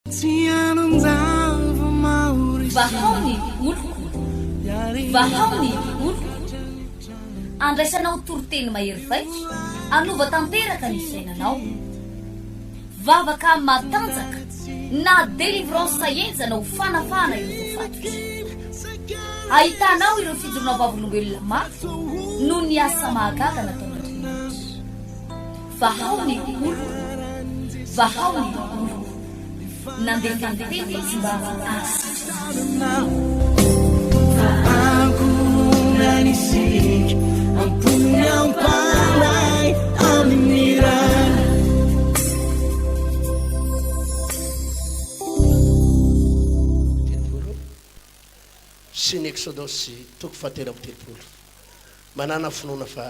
Vahao ny oloko, vahao ny oloko. Andraisanao toriteny mahery vaika, hanova tanteraka ny fiainanao. Vavaka matanjaka na délivrance henjana ho fanafahana ireo voafatotra. Ahitanao ireo fijoroana vavolombelona mafy noho ny asa mahagaga nataon'Andriamanitra. Vahao ny oloko, vahao ny oloko. Nandefa ny teny izy mba hahasitrana azy. Sy ny Eksodosy toko fahatelo amby 30. Manàna finoana fa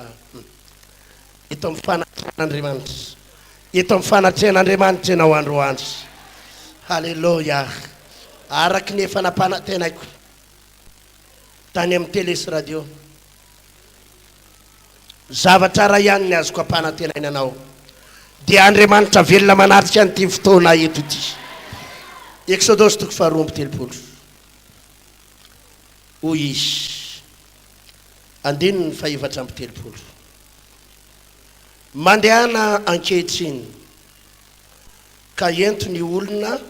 eto amin'ny fanatrehan'Andriamanitra, eto amin'ny fanatrehan'Andriamanitra ianao androany. Haleloia! Araka ny efa nampanantenaiko tany amin'ny télé sy radio, zavatra iray ihany ny azoko ampanantenaina anao, dia Andriamanitra velona manatrika an'ity fotoana eto ity. Eksodosy toko faharoa amby 30. Hoy izy. Andininy fahefatra amby 30. Mandehana ankehitriny, ka ento ny olona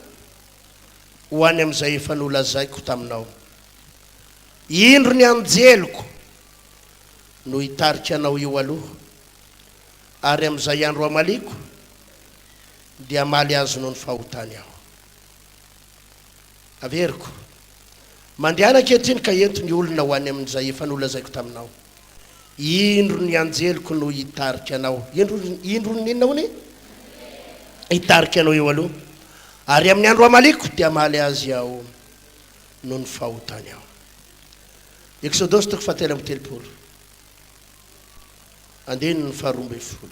ho any amin'izay efa nolazaiko taminao. Indro ny anjeliko no hitarika anao eo aloha, ary amin'izay andro hamaliako, dia hamaly azy noho ny fahotany aho. Averiko. Mandehana ankehitriny ka ento ny olona ho any amin'izay efa nolazaiko taminao. Indro ny anjeliko no hitarika anao. Indro, indro ny inona hono e? Hitarika anao eo aloha. Ary amin'ny andro hamaliako dia hamaly azy aho noho ny fahotany aho. Eksodosy toko fahatelo amby 30. Andininy faharoa 12.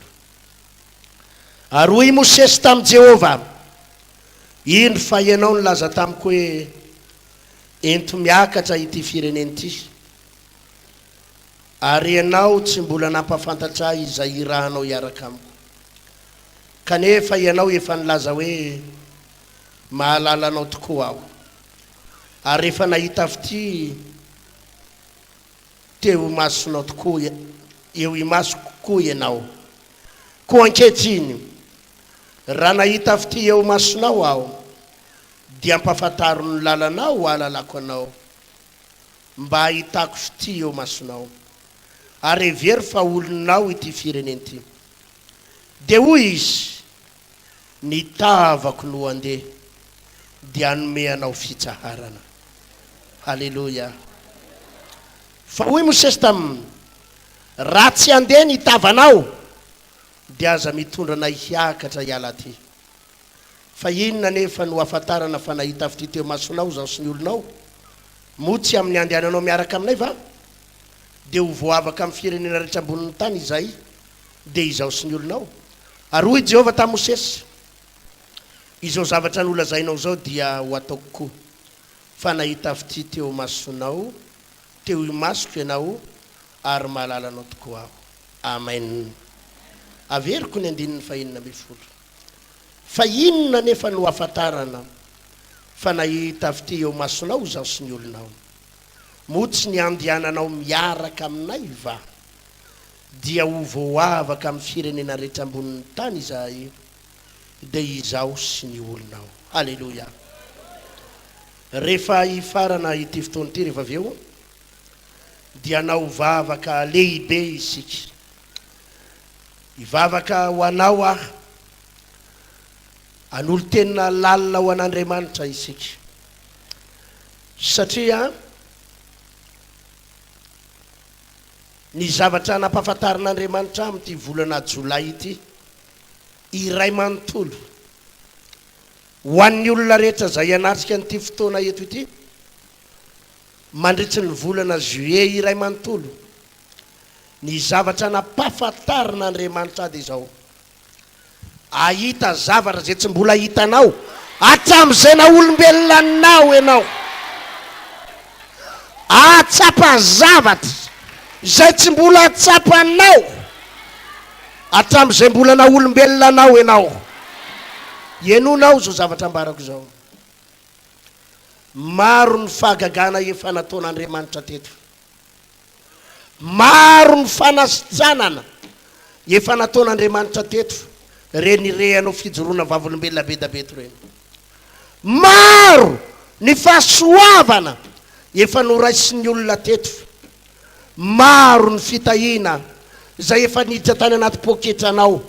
Ary hoy i Mosesy tamin'i Jehovah, Indro fa ianao nilaza tamiko hoe, Ento miakatra ity firenena ity, ary ianao tsy mbola nampahafantatra ahy izay hirahanao hiaraka amiko. Kanefa ianao efa nilaza hoe, Mahalala anao tokoa aho, ary efa nahita fitia teo imasonao tokoa, eo imasoko koa ianao. Koa ankehitriny, Raha nahita fitia eo imasonao aho, dia ampafantaro ny lalanao hahalalako anao, mba hahitako fitia eo imasonao. Ary hevero fa olonao ity firenena ity. Dia hoy izy, Ny tavako no handeha, dia hanome anao fitsaharana. Haleloia! Fa hoy Mosesy taminy, Raha tsy handeha ny tavanao, dia aza mitondra anay hiakatra hiala aty. Fa inona anefa no hahafantarana fa nahita fitia teo imasonao izaho sy ny olonao? Moa tsy amin'ny handehananao miaraka aminay va? Dia ho voavaka amin'ny firenena rehetra ambonin'ny tany izahay, dia izaho sy ny olonao. Ary hoy i Jehovah tamin'i Mosesy, Izao zavatra nolazainao izao dia ho ataoko koa, fa nahita fitia teo imasonao, teo imasoko ianao, ary mahalala anao tokoa aho. Amen. Averiko ny andininy fahenina 16. Fa inona anefa no hahafantarana fa nahita fitia eo imasonao izaho sy ny olonao? Moa tsy ny handehananao miaraka aminay va? Dia ho voavaka amin'ny firenena rehetra ambonin'ny tany izahay, dia izaho sy ny olonao. Haleloia. Rehefa hifarana ity fotoana ity rehefa avy eo, dia hanao vavaka lehibe isika. Hivavaka ho anao aho. Hanolo-tena lalina ho an'Andriamanitra isika. Satria ny zavatra nampahafantarin'Andriamanitra ahy amin'ity volana jolay ity, iray manontolo, ho an'ny olona rehetra izay hanatrika an'ity fotoana eto ity, Mandritry ny volana juillet iray manontolo, ny zavatra nampahafantarin'Andriamanitra ahy dia izao, Hahita zavatra izay tsy mbola hitanao hatramin'izay naha olombelona anao ianao. Hahatsapa zavatra izay tsy mbola tsapanao hatramin'izay mbola naha olombelona anao ianao. Henoinao izao zavatra ambarako izao. Maro ny fahagagana efa nataon'Andriamanitra teto. Maro ny fanasitranana efa nataon'Andriamanitra teto, reny rehanao fijoroana vavolombelona be da be eto reny. Maro ny fahasoavana efa noraisin'ny olona teto. Maro ny fitahiana izay efa niditra tany anaty poketranao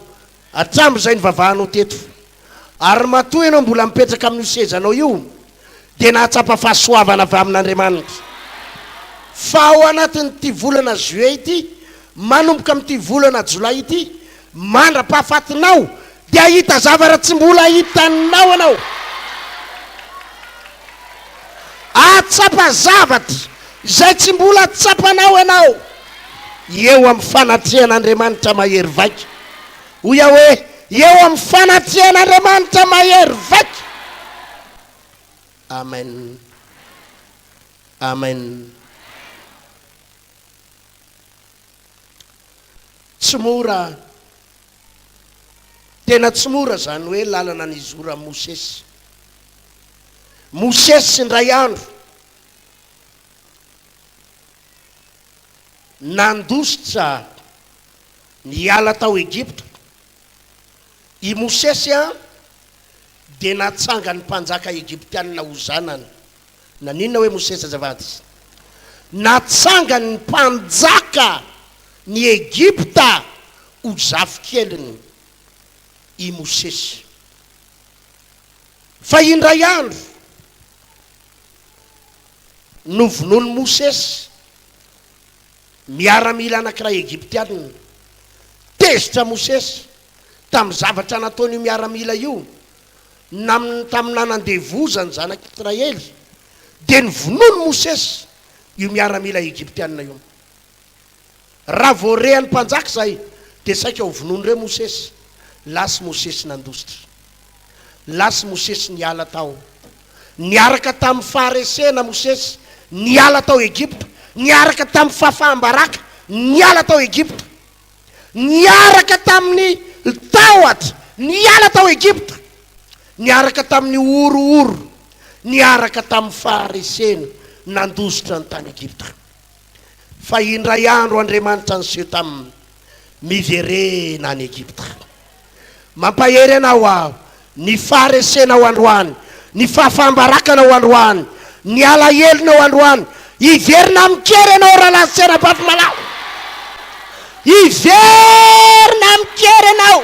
hatramin'izay nivavahanao teto. Ary matoa ianao mbola mipetraka amin'io sezanao io dia nahatsapa fahasoavana avy amin'Andriamanitra. Fa ao anatin'ity volana juillet ity, manomboka amin'ity volana jolay ity, mandra-pahafatinao dia hahita zavatra tsy mbola hitanao ianao. Hahatsapa zavatra izay tsy mbola tsapanao ianao eo amin'ny fanatrehan'Andriamanitra mahery vaika. Hoy aho hoe, Eo amin'ny fanatrehan'Andriamanitra mahery vaika. Amen. Amen. Tsy mora, tena tsy mora izany hoe lalana nizoran'i Mosesy. Mosesy indray andro nandositra Niala tao Egypta i Mosesy dia natsangan'ny mpanjaka egyptianina ho zanany. Naninona hoe Mosesy azafady? Natsangan'ny mpanjaka ny Egypta ho zafikeliny i Mosesy. Fa indray andro, novonoin'i Mosesy Miaramila anankiray egyptianina. Tezitra Mosesy tamin'ny zavatra nataon'io miaramila io, na tamin'ny nanandevozany ny zanak'Israely, dia novonoin'i Mosesy io miaramila egyptianina io. Raha vao rehan'ny mpanjaka izay, dia saika hovonoin'ireo Mosesy. Lasa Mosesy nandositra. Lasa Mosesy niala tao. Niaraka tamin'ny faharesena Mosesy niala tao Egypta, niaraka tamin'ny fahafaham-baraka niala tao Egypta, niaraka tamin'ny tahotra niala tao Egypta, niaraka tamin'ny horohoro, niaraka tamin'ny faharesena nandositra ny tany Egypta. Fa indray andro Andriamanitra niseho taminy, Miverena any Egypta. Mampahery anao aho, ny faharesenao androany, ny fahafaham-barakanao androany, ny alahelonao androany, hiverina amin-kery ianao rahalahy sy anabavy malala. Hiverina amin-kery ianao.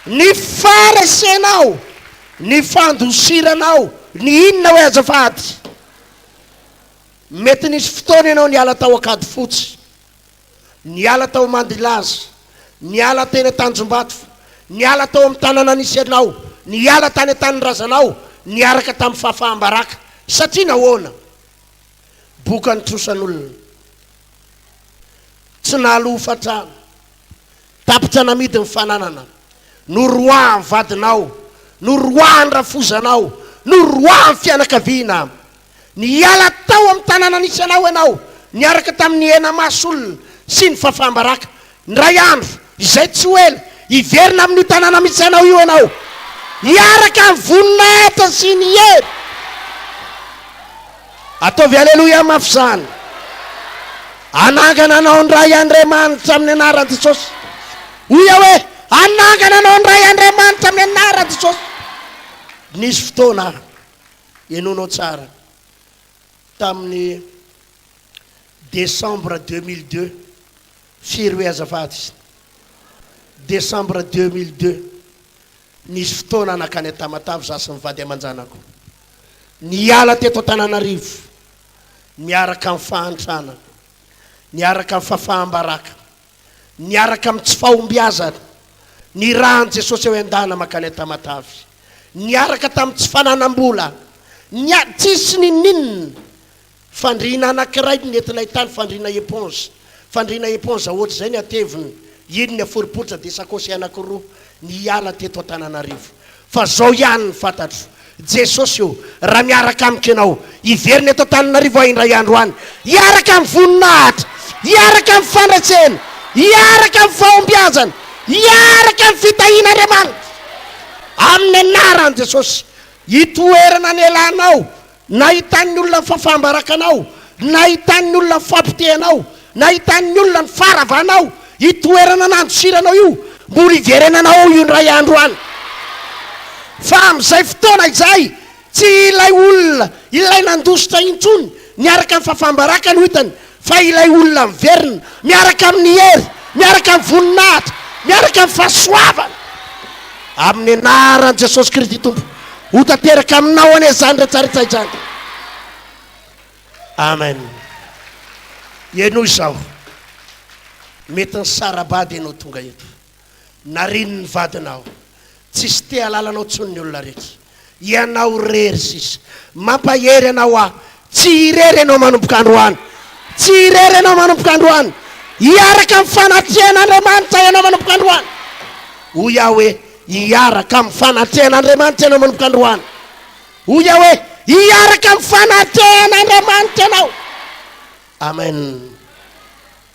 Ny faharesenao, ny fandosiranao, ny inona hoe azafady? Mety nisy fotoana ianao niala tao Ankadifotsy. Niala tao Mandilaza, niala teny Tanjombato, niala tao amin'ny tanàna nisy anao, niala tany an-tanindrazanao, niaraka tamin'ny fahafaham-baraka. Satria nahoana? Boka ny trosan'olona. Tsy nahaloa hofantrano. Tapitra namidy ny fananana. Noroahan'ny vadinao, noroahan'ny rafozanao, noroahan'ny fianakaviana. Niala tao amin'ny tanàna nisy anao ianao, niaraka tamin'ny hena-maso olona sy ny fahafaham-baraka. Indray andro, izay tsy ho ela, hiverina amin'io tanàna misy anao io ianao, hiaraka amin'ny voninahitra sy ny hery. Ataovy Aleloia mafy izany. Hanangana anao indray Andriamanitra amin'ny anaran'i Jesosy. Hoy aho hoe, hanangana anao indray Andriamanitra amin'ny anaran'i Jesosy. Nisy fotoana aho. Henoinao tsara, tamin'ny décembre 2002, firy hoe azafady? Décembre 2002, nisy fotoana nankany Tamatave za sy ny vady aman-janako. Niala teto Antananarivo, niaraka amin'ny fahantrana, niaraka amin'ny fahafaham-baraka, Niaraka amin'ny tsy fahombiazana, nirahan'i Jesosy eo an-dàna mankany Tamatave. Niaraka tamin'ny tsy fananam-bola, nia, tsisy n'inon'inona. Fandriana anankiray no nentinay tany, fandriana éponge. Fandriana éponge ohatr'izay ny hateviny, iny ny aforiporitra dia sakaosy anankiroa, niala teto Antananarivo. Fa zao ihany ny fantatro, Jesosy ô, raha miaraka amiko Ianao, hiverina eto Antananarivo aho indray andro any, hiaraka amin'ny voninahitra, hiaraka amin'ny fandresena, hiaraka amin'ny fahombiazana, hiaraka amin'ny fitahian'Andriamanitra, amin'ny anaran'i. anaran'i Jesosy, itoerana nelanao, nahitan'ny olona ny fahafaham-barakanao, nahitan'ny olona ny fahapotehanao, nahitan'ny olona ny faharavanao, itoerana nandosiranao io, mbola hiverenanao ao io indray andro any. Fa amin'izay fotoana izay, Tsy ilay olona ilay nandositra intsony niaraka amin'ny fahafaham-baraka no hitany fa ilay olona miverina miaraka amin'ny hery, miaraka amin'ny voninahitra, miaraka amin'ny fahasoavana. Amin'ny anaran'i Jesosy Kristy Tompo, ho tanteraka aminao anie izany rehetrarehetra izany. Amen. Henoy izao. Mety nisara-bady ianao tonga eto. Narian'ny vadinao. Tsisy te halala anao tsony ny olona rehetra. Ianao irery sisa. Mampahery anao aho. Tsy irery ianao manomboka androany. Tsy irery ianao manomboka androany. Hiaraka amin'ny fanatrehan'Andriamanitra ianao manomboka androany. Hoy aho hoe, hiaraka amin'ny fanatrehan'Andriamanitra ianao manomboka androany. Hoy aho hoe, hiaraka amin'ny fanatrehan'Andriamanitra ianao. Amen.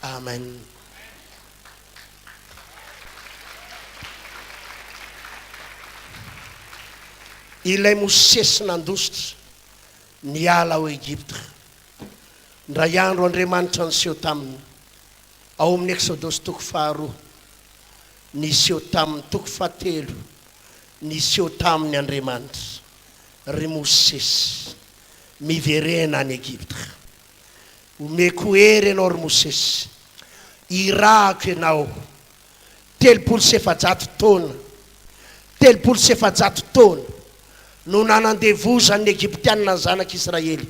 Amen. Ilay Mosesy nandositra niala ao Egypta. Indray andro Andriamanitra niseho taminy, ao amin'ny Eksodosy toko faharoa, niseho taminy, toko fahatelo, niseho taminy Andriamanitra, Ry Mosesy, miverena any Egypta. Omeko hery ianao, ry Mosesy. Irahako ianao. 430 taona, 430 taona no nanandevozan'ny Egyptiana ny zanak'Israely.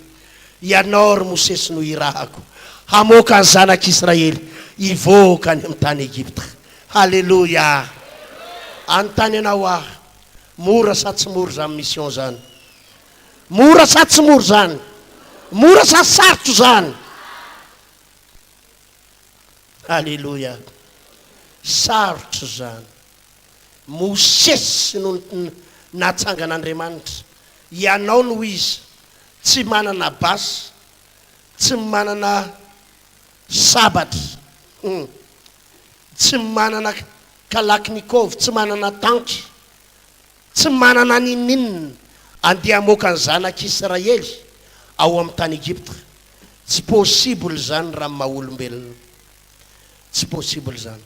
Ianao, ry Mosesy, no irahako hamoaka ny zanak'Israely hivoaka any amin'ny tany Egypta. Haleloia! Anontany anao aho, mora sa tsy mora izany mission izany? Mora sa tsy mora izany? Mora sa sarotra izany? Aleloia! Sarotra izany. Mosesy no natsangan'Andriamanitra. Ianao no iza? Tsy manana basy, tsy manana sabatra, hum, tsy manana kalachnikov, tsy manana tanky. Tsy manana n'inon'inona andeha hamoaka ny zanak'Israely ao amin'ny tany Egypta. Tsy possible izany raha amin'ny maha olombelona. Tsy possible izany.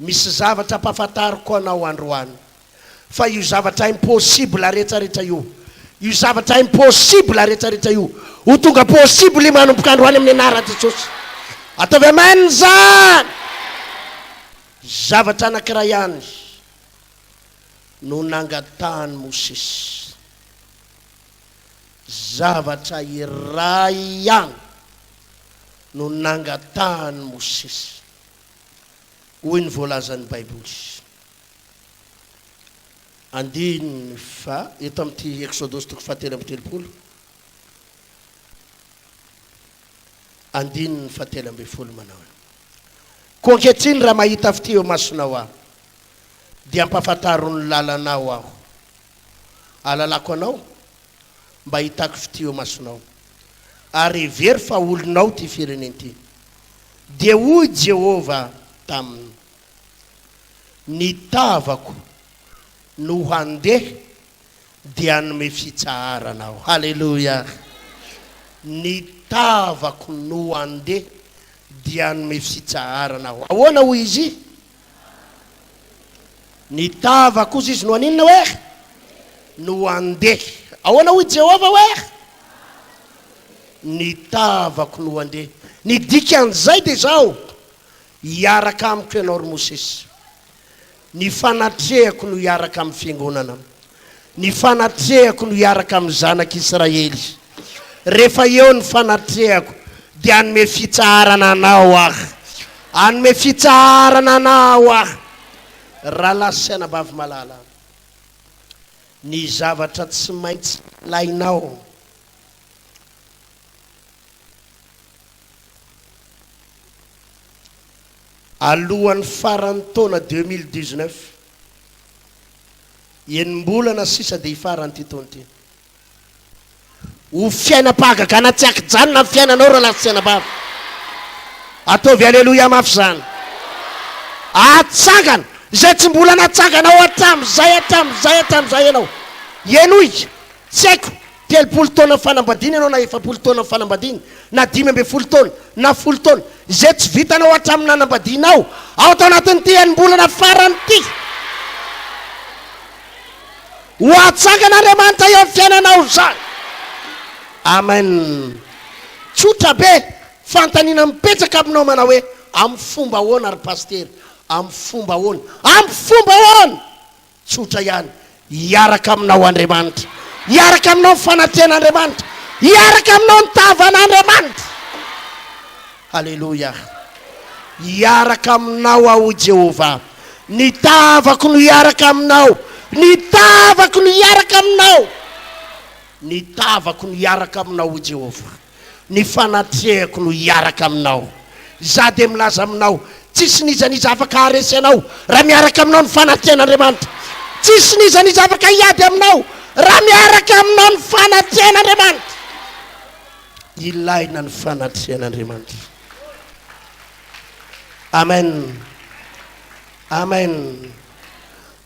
Misy zavatra ampahafantariko anao androany fa io zavatra impossible rehetrarehetra io, io zavatra impossible rehetrarehetra io, ho tonga possible manomboka androany amin'ny anaran'i Jesosy. Ataovy amen izany! Zavatra anankiray ihany. no nangatahan'i Mosesy. Zavatra iray ihany no nangatahan'i Mosesy. Hoy ny voalazan'ny Baiboly. Andininy fa, eto amin'ity Eksodosy toko fahatelo amby telopolo, andininy fahatelo ambin'ny folo manao hoe, Koa ankehitriny raha mahita fitia eo imasonao aho, Dia ampahafantaro ny lalanao aho. Ahalalako anao, mba hahitako fitia eo imasonao. Ary hevero fa olonao ity firenena ity. Dia hoy Jehovah taminy, Ny tavako no handeha dia hanome fitsaharana aho. Haleloia! Ny tavako no handeha dia hanome fitsaharana aho. Ahoana hoy izy? Ny tava kosa izy no haninona hoe? No handeha. Ahoana hoy Jehovah hoe? Ny tavako no handeha. Ny dikan'izay dia izao, hiaraka amiko ianao ry Mosesy. Ny fanatrehako no hiaraka amin'ny fiangonana. Ny fanatrehako no hiaraka amin'ny zanak'Israely. Rehefa eo ny fanatrehako, dia hanome fitsaharana anao Aho. Hanome fitsaharana anao Aho. Rahalahy sy anabavy malala, ny zavatra tsy maintsy ilainao, alohan'ny faran'ny taona 2019, Enim-bolana sisa dia hifarana ity taona ity. Ho fiainam-pahagagana tsy ankijanona ny fiainanao rahalahy sy anabavy. Ataovy aleloia mafy izany. Atsangana izay tsy mbola natsanganao hatramin'izay hatramin'izay hatramin'izay ianao. Henoy, tsy haiko, 30 taona fanambadiana ianao na 40 taona fanambadiana, na 15 taona, na folo taona, izay tsy vitanao hatramin'ny nanambadianao, ao ato anatin'ity enim-bolana farany ity. Ho atsangan'Andriamanitra eo amin'ny fiainanao izany. Amen. Tsotra be, fanontaniana mipetraka aminao manao hoe, amin'ny fomba ahoana ry pasitera? Amin'ny fomba ahoana? Amin'ny fomba ahoana? Tsotra ihany, hiaraka aminao Andriamanitra. Hiaraka aminao ny fanatrehan'Andriamanitra. Hiaraka aminao ny tavan'Andriamanitra. Haleloia. Hiaraka aminao aho, hoy Jehovah. Ny tavako no hiaraka aminao. Ny tavako no hiaraka aminao. Ny tavako no hiaraka aminao, hoy Jehovah. Ny fanatrehako no hiaraka aminao. Izaho dia milaza aminao, tsisy n'iza n'iza afaka haharesy anao raha miaraka aminao ny fanatrehan'Andriamanitra. Tsisy n'iza n'iza afaka hiady aminao raha miaraka aminao ny fanatrehan'Andriamanitra. Ilaina ny fanatrehan'Andriamanitra. Amen. Amen.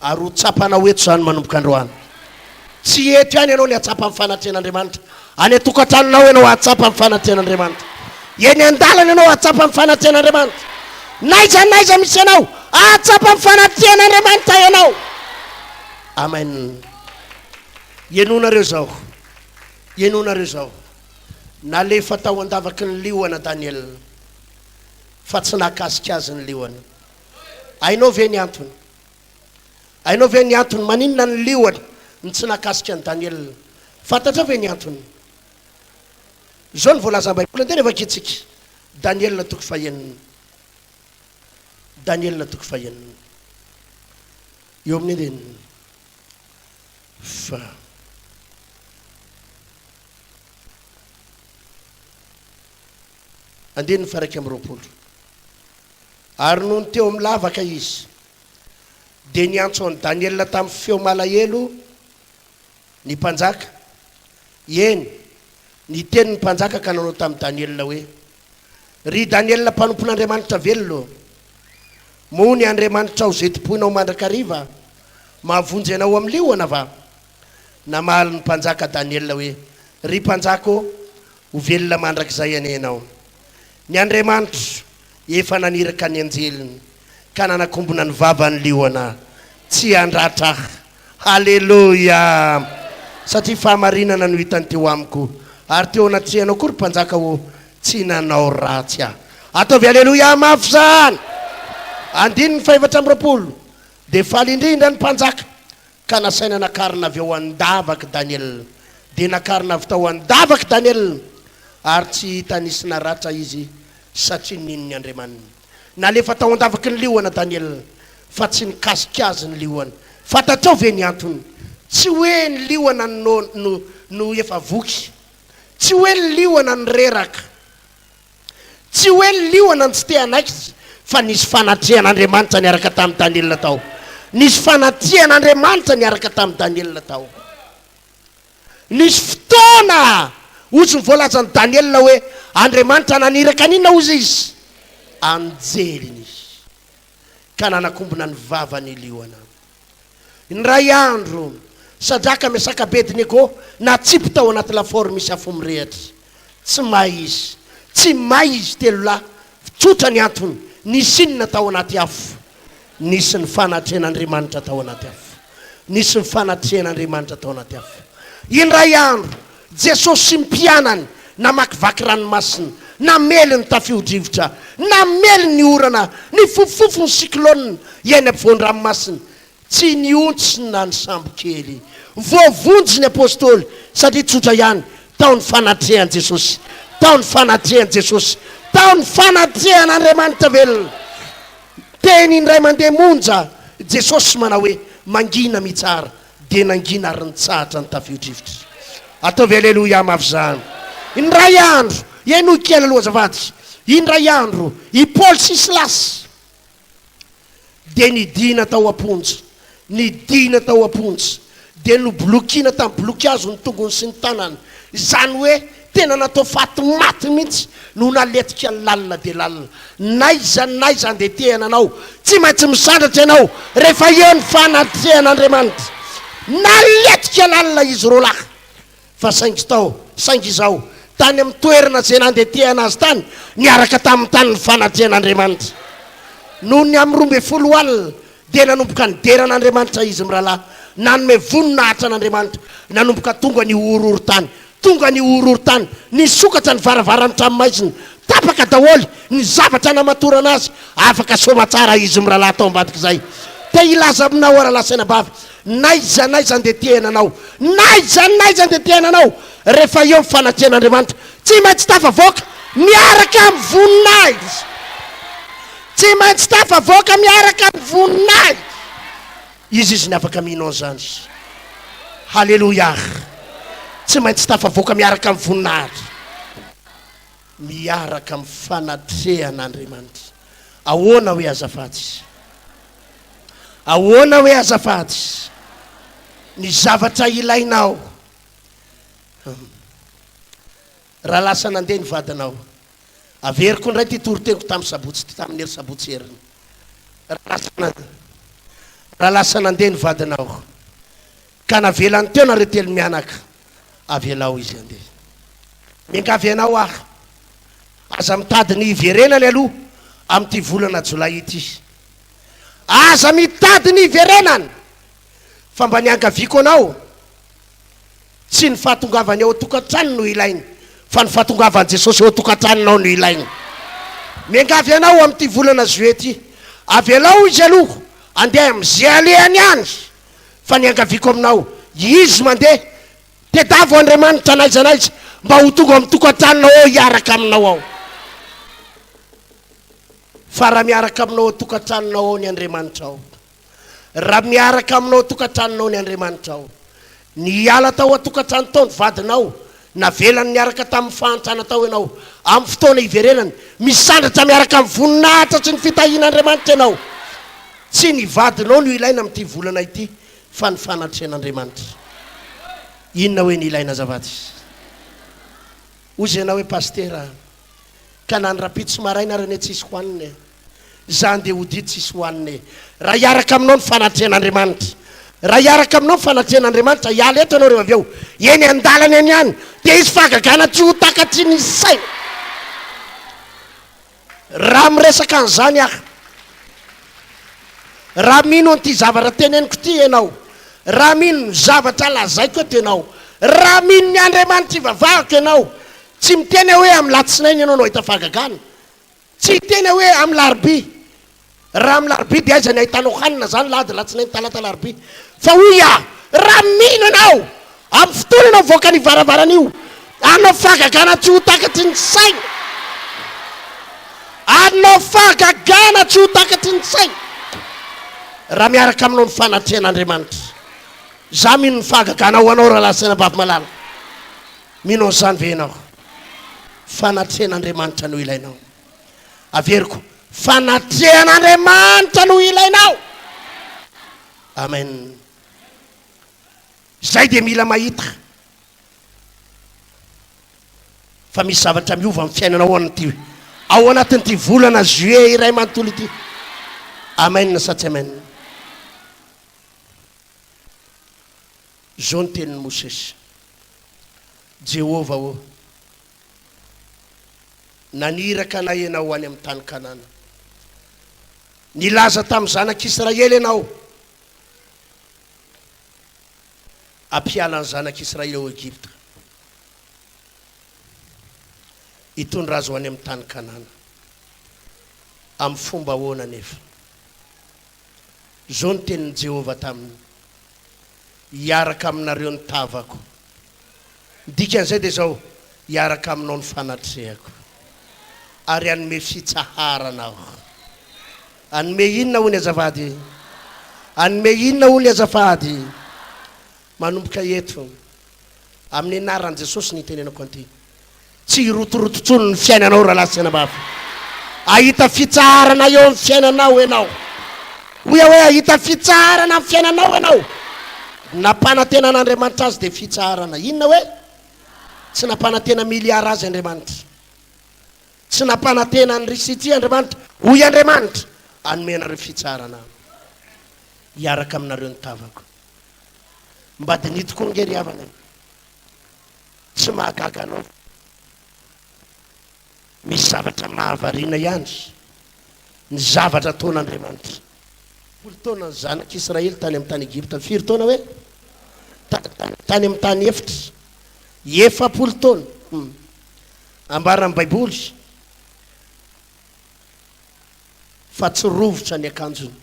Ary ho tsapanao eto izany manomboka androany. Tsy eto ihany ianao ny hahatsapa ny fanatrehan'Andriamanitra. Any an-tokantranonao ianao hahatsapa ny fanatrehan'Andriamanitra. Eny an-dalana ianao hahatsapa ny fanatrehan'Andriamanitra. N'aiza n'aiza misy anao, hahatsapa ny fanatrehan'Andriamanitra ianao. Amen. Henoinareo izao. Henoinareo izao. Nalefa tao an-davaky ny liona Daniela, fa tsy nahakasika azy ny liona. Hainao ve ny antony? Hainao ve ny antony maninona ny liona no tsy nahakasika an'i Daniela? Fantatrao ve ny antony? Izao no voalazan'ny Baiboly, andeha rehefa vakintsika. Daniela toko fahenina. Daniela toko fahenina. Eo amin'ny andininy faha. Andininy faha 21. Ary nony teo amin'ny lavaka izy, dia niantso an'i Daniela tamin'ny feo malahelo ny mpanjaka, eny, niteny ny mpanjaka ka nanao tamin'i Daniela hoe, Ry Daniela mpanompon'Andriamanitra velona ô, moa ny Andriamanitrao izay tompoinao mandrakariva mahavonjy anao amin'ny liona va? Namaly ny mpanjaka Daniela hoe, Ry mpanjaka ô, ho velona mandrakizay anie ianao. Ny Andriamanitro efa naniraka ny anjeliny ka nanakombona ny vavan'ny liona tsy handratra ahy. Haleloia! Satria fahamarinana no hitany teo amiko, ary teo anatrehanao koa, ry mpanjaka ô, tsy nanao ratsy aho. Ataovy haleloia mafy izany! Andininy fahefatra amby 20, Dia faly indrindra ny mpanjaka Ka nasaina nakarina avy ao an-davak'i Daniela. Dia nakarina avy tao an-davak'i Daniela, ary tsy hita nisy naratra izy, satria nino ny Andriamaniny. Nalefa tao an-davaky ny liona Daniela, fa tsy nikasika azy ny liona. Fantatrao ve ny antony? Tsy hoe ny liona no, no, no efa voky. Tsy hoe ny liona no reraka. Tsy hoe ny liona no tsy te hanaiky fa nisy fanatrehan'Andriamanitra niaraka tamin'i Daniela tao. Nisy fanatrehan'Andriamanitra niaraka tamin'i Daniela tao. Nisy fotoana, hozy ny voalazan'i Daniela hoe, Andriamanitra naniraka an'inona hozy izy? Anjeliny. Ka nanakombona ny vavany i liona. Indray andro, Sadraka, Mesaka, Abednego natsipy tao anaty lafaoro misy afo mirehitra. Tsy may izy. Tsy may izy telolahy. Tsotra ny antony. Nisy inona tao anaty afo? Nisy ny fanatrehan'Andriamanitra tao anaty afo. Nisy ny fanatrehan'Andriamanitra tao anaty afo. Indray andro, Jesosy sy ny mpianany namakivaky ranomasina, namely ny tafio-drivotra, namely ny orana, nifofofofo ny cyclone eny ampovoan-dranomasina. Tsy nihontsina ny sambo kely. Voavonjy ny apostoly satria tsotra ihany, tao ny fanatrehan'i Jesosy. Tao ny fanatrehan'i Jesosy. Tao ny fanatrehan'Andriamanitra velona. Teny indray mandeha monja Jesosy manao hoe, Mangina mitsara. Dia nangina ary nitsahatra ny tafio-drivotra. Ataovy aleloia mafy izany. Indray andro, henoy kely aloha azafady. Indray andro, i Paoly sy Silasy dia nidina tao am-ponja. Nidina tao am-ponja. Dia nobolokiana tamin'ny bolokihazo ny tongony sy ny tanany. Izany hoe tena natao faty maty mihitsy no naletika lalina dia lalina. N'aiza n'aiza andetehana anao, tsy maintsy misandratra ianao rehefa eo ny fanatrehan'Andriamanitra. Naletika lalina izy roalahy. Fa saingy tao, saingy izao, tany amin'ny toerana izay nandetehana azy tany, niaraka tamin'ny tany ny fanatrehan'Andriamanitra. Noho ny amin'ny 12 alina, dia nanomboka nidera an'Andriamanitra izy mirahalahy, nanome voninahitra an'Andriamanitra. Nanomboka tonga ny horohorontany. Tonga ny horohorontany, nisokatra ny varavaran'ny tranomaizina, tapaka daholo ny zavatra namatorana azy, afaka soamatsara izy mirahalahy tao ambadik'izay. Te hilaza aminao aho rahalahy sy anabavy, n'aiza n'aiza andetehana anao, n'aiza n'aiza andetehana anao, rehefa eo ny fanatrehan'Andriamanitra, tsy maintsy tafavoaka miaraka amin'ny voninahitra. Tsy maintsy tafavoaka miaraka amin'ny voninahitra. Iza izy ny afaka mino an'izany? Haleloia! Tsy maintsy tafavoaka miaraka amin'ny voninahitra. Miaraka amin'ny fanatrehan'Andriamanitra. Ahoana hoe azafady? Ahoana hoe azafady? Ny zavatra ilainao. Raha lasa nandeha ny vadinao. Averiko indray ity toriteniko tamin'ny sabotsy ity, tamin'ny hery sabotsy heriny. Raha lasa nandeha ny vadinao, ka navelany teo nareo telo mianaka, avelao izy handeha. Miangavy anao aho, aza mitady ny hiverenany aloha amin'ity volana jolay ity. Aza mitady ny hiverenany, fa mba niangaviako anao, Tsy ny fahatongavany ao an-tokantrano no ilaina, fa ny fahatongavan'i Jesosy ao an-tokantranonao no ilaina. Miangavy anao amin'ity volana juillet ity, avelao izy aloha handeha amin'izay alehany any, fa ny iangaviako aminao, izy mandeha, tedavo Andriamanitra n'aiza n'aiza mba ho tonga ao amin'ny tokantranonao ao hiaraka aminao ao. Fa raha miaraka aminao ao an-tokantranonao ao ny Andriamanitrao, Raha miaraka aminao an-tokantranonao ny Andriamanitrao. Niala tao an-tokantrano tao ny vadinao, navelany niaraka tamin'ny fahantrana tao ianao. Amin'ny fotoana hiverenany, misandratra miaraka amin'ny voninahitra sy ny fitahian'Andriamanitra ianao. Tsy ny vadinao no ilaina amin'ity volana ity fa ny fanatrehan'Andriamanitra. Inona hoe ny ilaina azafady? Hozy ianao hoe Pasitera a, ka na ny rahampitso maraina ary anie tsisy hohanina e. Za ndeha hodia tsisy hohanina e. Raha hiaraka aminao ny fanatrehan'Andriamanitra. Raha hiaraka aminao ny fanatrehan'Andriamanitra, hiala eto ianao rehefa avy eo. Eny an-dalana eny ihany dia hisy fahagagana tsy ho takatry ny saina. Raha miresaka an'izany aho, raha mino an'ity zavatra teneniko ity ianao, raha mino ny zavatra lazaiko eto ianao, raha mino ny Andriamanitra ivavahako ianao, tsy miteny aho hoe amin'ny latsinainy ianao no hahita fahagagana, Tsy hiteny aho hoe amin'ny larobia. Raha amin'ny larobia dia aiza ny ahitanao hanina zany lahady, latsinainy, talata, larobia. Fa hoy aho, raha mino ianao, amin'ny fotoana ianao mivoaka an'io varavarana io, hanao fahagagana tsy ho takatry ny saina. Hanao fahagagana tsy ho takatry ny saina. Raha miaraka aminao ny fanatrehan'Andriamanitra. Za mino ny fahagagana ho anao rahalahy sy anabavy malala. Mino an'izany ve ianao? Fanatrehan'Andriamanitra no ilainao. Averiko, fanatrehan'Andriamanitra no ilainao. Amen. Izay dia mila mahita fa misy zavatra miova amin'ny fiainanao an'ity ao anatin'ity volana juillet iray manontolo ity. Amen sa tsy amen? Izao ny tenin'i Mosesy, Jehovah ô, naniraka anay Ianao ho any amin'ny tany Kanana. Nilaza tamin'ny zanak'Israely Ianao, hampiala ny zanak'Israely ao Egypta, hitondra azy ho any amin'ny tany Kanana. Amin'ny fomba ahoana anefa? Izao ny tenin'i Jehovah taminy, Hiaraka aminareo ny tavako. Ny dikan'izay dia izao, Hiaraka aminao ny fanatrehako. Ary hanome fitsaharana aho. Hanome inona hoy ny azafady? Hanome inona hoy ny azafady? Manomboka eto, amin'ny anaran'i Jesosy no itenenako an'ity. Tsy hirotoroto intsony ny fiainanao rahalahy sy anabavy. Hahita fitsaharana eo amin'ny fiainanao ianao. Hoy aho hoe hahita fitsaharana amin'ny fiainanao ianao. Nampanantena an'Andriamanitra azy dia fitsaharana. Inona hoe? Tsy nampanantena miliara azy Andriamanitra. Tsy nampanantena an'i Risity Andriamanitra. Hoy Andriamanitra, hanome anareo fitsaharana aho. Hiaraka aminareo ny tavako. Mba diniho tokoa ange ry havana e! Tsy mahagaga anao fa misy zavatra mahavariana ihany ny zavatra ataon'Andriamanitra. Folo taona ny zanak'Israely tany amin'ny tany Egypta. Firy taona hoe? Tany amin'ny tany efitra. 40 taona. Ambaran'ny Baiboly fa tsy rovitra ny akanjony.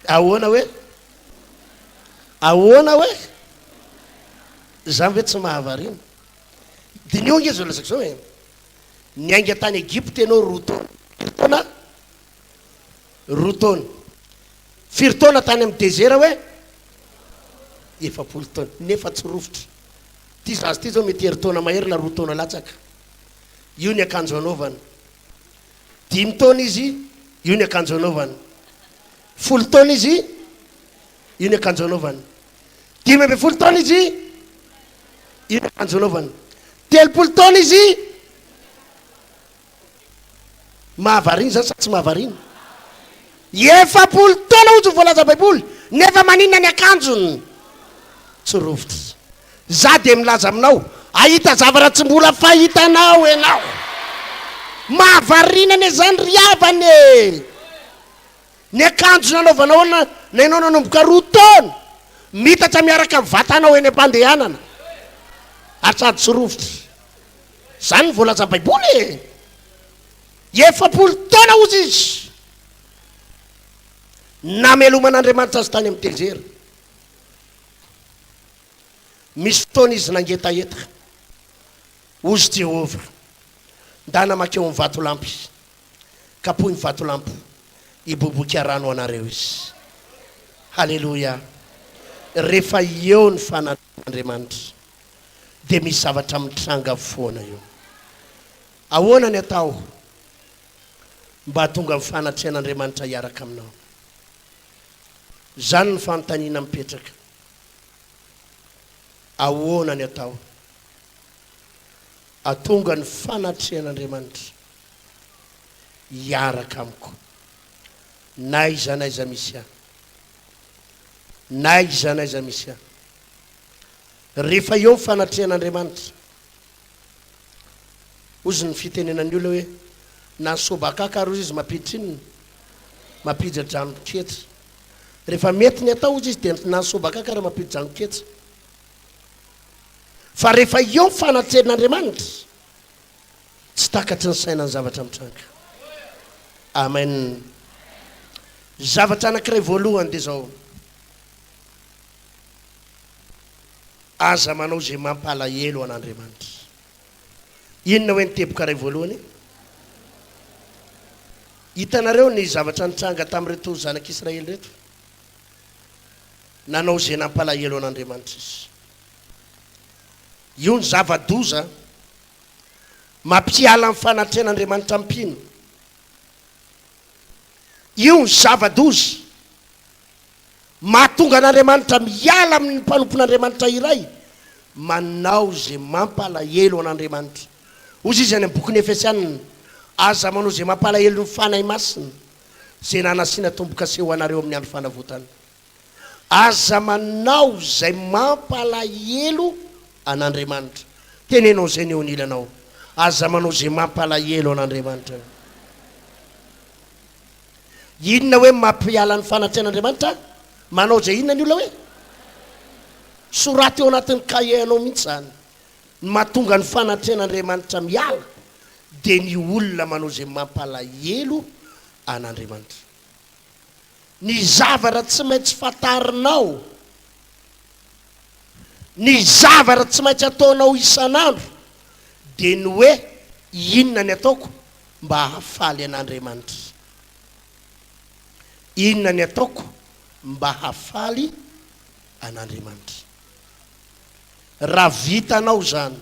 Ahoana hoe? Ahoana hoe? Izany ve tsy mahavariana? Diniho ange izao lazaiko izao e. Niainga tany Egypta ianao roa taona. Firy taona? Roa taona. Firy taona tany amin'ny dezera hoe? 40 taona. Nefa tsy rovitra. Ity zaza ity izao mety herintaona mahery na roa taona latsaka. Io ny akanjo anaovany. Dimy taona izy, io ny akanjo anaovany. 10 taona izy, io ny akanjo anaovany. 15 taona izy, io ny akanjo anaovany. 30 taona izy, mahavariana izany sa tsy mahavariana? 40 taona hozy ny voalaza Baiboly, nefa maninona ny akanjony? Tsy rovitra. Za dia milaza aminao, hahita zavatra tsy mbola fahitanao ianao. Mahavariana anie izany ry havana e! Ny akanjo nanaovanao na ianao nanomboka roa taona, mitatra miaraka amin'ny vatanao eny am-pandehanana, ary sady tsy rovitra. Izany no voalazan'ny Baiboly e! 40 taona hozy izy, nameloman'Andriamanitra azy tany amin'ny tezera. Misy fotoana izy nangetaheta. Hozy Jehovah, Ndana mankeo amin'ny vatolampy, kapohy ny vatolampy, hiboiboika rano ho anareo izy. Haleloia! Rehefa eo ny fanatrehan'Andriamanitra, dia misy zavatra mitranga foana eo. Ahoana ny atao mba hahatonga ny fanatrehan'Andriamanitra hiaraka aminao? Izany no fanontaniana mipetraka. Ahoana ny atao hahatonga ny fanatrehan'Andriamanitra hiaraka amiko n'aiza n'aiza misy ahy? N'aiza n'aiza misy ahy. Rehefa eo ny fanatrehan'Andriamanitra, hozy ny fitenenan'ny olona hoe, na ny sobakaka ary hozy izy mampiditra inona? Mampiditra-drano ketsa. Rehefa mety ny atao hozy izy dia na ny sobakaka ary mampidi-drano ketsa. Fa rehefa eo ny fanatrehan'Andriamanitra, tsy takatry ny saina ny zavatra mitranga. Amen. Zavatra anankiray voalohany dia izao, aza manao izay mampalahelo an'Andriamanitra. Inona hoe ny teboka iray voalohany? Hitanareo ny zavatra nitranga tamin'ireto zanak'Israely ireto? Nanao izay nampalahelo an'Andriamanitra izy. Io ny zava-doza mampiala ny fanatrehan'Andriamanitra amin'ny mpino. Io ny zava-doza mahatonga an'Andriamanitra miala amin'ny mpanompon'Andriamanitra iray manao izay mampalahelo an'Andriamanitra. Hozy izy any amin'ny bokin'ny Efesianina, Aza manao izay mampalahelo ny Fanahy Masina, izay nanasiana tombo-kase ho anareo amin'ny andro fanavotana. Aza manao izay mampalahelo an'Andriamanitra. Teneno an'izay ny eo anilanao. Aza manao izay mampalahelo an'Andriamanitra. Inona hoe mampiala ny fanatrehan'Andriamanitra? Manao izay inona ny olona hoe? Soraty eo anatin'ny kahie anao mihitsy izany. Ny mahatonga ny fanatrehan'Andriamanitra miala dia ny olona manao izay mampalahelo an'Andriamanitra. Ny zavatra tsy maintsy fantarinao, ny zavatra tsy maintsy ataonao isan'andro dia ny hoe inona ny ataoko mba hahafaly an'Andriamanitra? Inona ny ataoko mba hahafaly an'Andriamanitra? Raha vitanao izany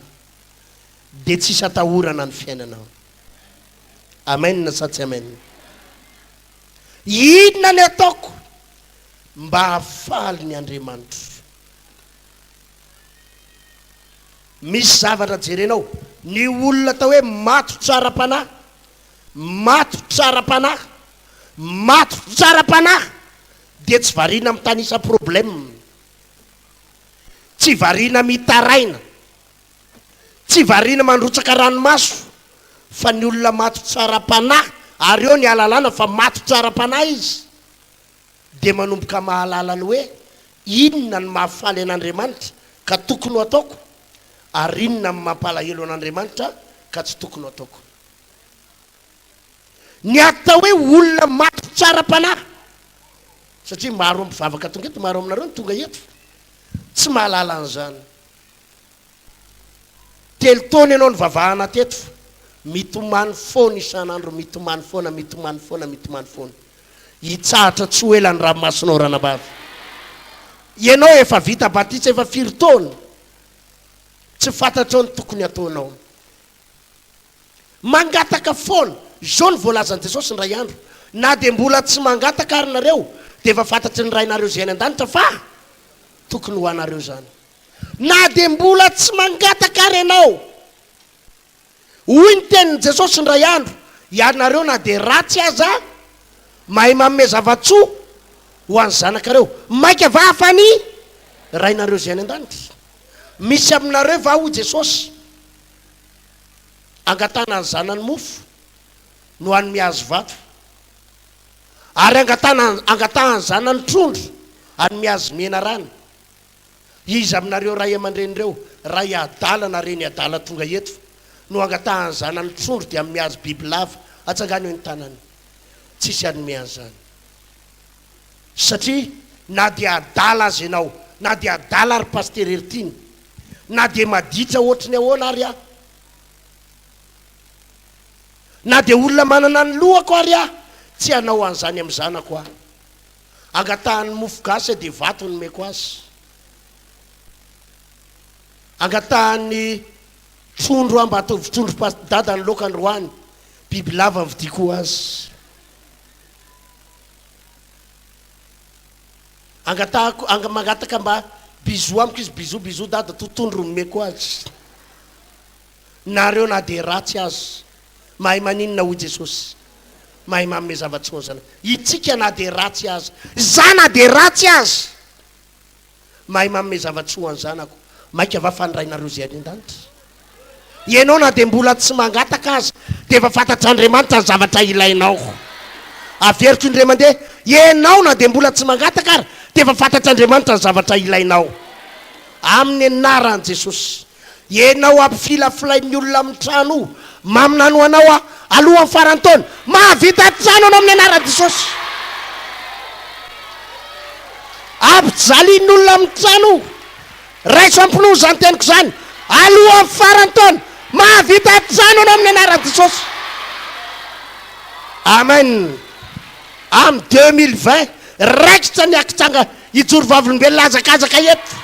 dia tsisy atahorana ny fiainanao. Amen sa tsy amen? Inona ny ataoko mba hahafaly ny Andriamanitro? Misy zavatra jerenao, ny olona atao hoe matotra ara-panahy, matotra ara-panahy, matotra ara-panahy dia tsy variana mitanisa problème. Tsy variana mitaraina, tsy variana mandrotsaka ranomaso, fa ny olona matotra ara-panahy, ary eo ny ahalalana fa matotra ara-panahy izy, dia manomboka mahalala ny hoe inona no mahafaly an'Andriamanitra ka tokony ho ataoko, ary inona no mampalahelo an'Andriamanitra ka tsy tokony ho ataoko. Ny atao hoe olona matotra ara-panahy, satria maro amin'ny mpivavaka tonga eto, maro aminareo no tonga eto, tsy mahalala an'izany. Telo taona ianao nivavahana teto, mitomany foana isan'andro, mitomany foana, mitomany foana, mitomany foana. Hitsahatra tsy ho ela ny ranomasonao ranabavy. Ianao efa vita batisa efa firy taona, tsy fantatrao ny tokony hataonao. Mangataka foana. Izao no voalazan'i Jesosy indray andro, Na dia mbola tsy mangataka ary nareo, dia efa fantatry ny Rainareo izay any an-danitra fa tokony ho anareo izany. Na dia mbola tsy mangataka ary ianao. Hoy ny tenin'i Jesosy indray andro, Ianareo na dia ratsy aza, mahay manome zava-tsoa ho an'ny zanakareo. Mainka va hafa ny Rainareo izay any an-danitra? Misy aminareo va, hoy Jesosy, angatahana ny zanany mofo no hanome azy vato, ary angatahana angatahany zanany trondro hanome azy menarana? Iza aminareo ray aman-dreny ireo, ray adala na reny adala tonga eto, no angatahany zanany trondro dia hanome azy bibilava? Atsangano eo ny tanany. Tsisy hanome an'izany. Satria na dia adala aza ianao, na dia adala ary Pasitera Heritiana, na dia maditra ohatry ny ahoana ary aho, na dia olona manana ny lohako ary aho, tsy hanao an'izany amin'ny zanako aho. Angatahany mofo gasy aho dia vato no omeko azy. Angatahany trondro aho mba ataovy trondro pas dada ny laoka androany, bibilava no vidiako ho azy. Angatahako, anga, mangataka mba bisous amiko izy, bisous bisous dada, totondro no omeko azy. Nareo na dia ratsy aza, mahay maninona hoy Jesosy? Mahay manome zava-tsoa ny zanaka. Itsika na dia ratsy aza, za na dia ratsy aza, Mahay manome zava-tsoa ny zanako. Maika va fa ny Rainareo izay any an-danitra? Ianao na dia mbola tsy mangataka aza dia efa fantatr'Andriamanitra ny zavatra ilainao. Averiko indray mandeha, ianao na dia mbola tsy mangataka ary dia efa fantatr'Andriamanitra ny zavatra ilainao. Amin'ny anaran'i Jesosy. Ianao ampifilafilain'ny olona amin'ny trano io. Maminany ho anao aho, alohan'ny faran'ny taona. Mahavita trano ianao amin'ny anaran'i Jesosy. Ampijalian'ny olona amin'ny trano io. Raiso am-pinoana izany teniko izany. Alohan'ny faran'ny taona, mahavita trano ianao amin'ny anaran'i Jesosy. Amen. Amin'ny 2020, raikitra ny akitsanga Hijoro vavolombelona hazakazaka eto.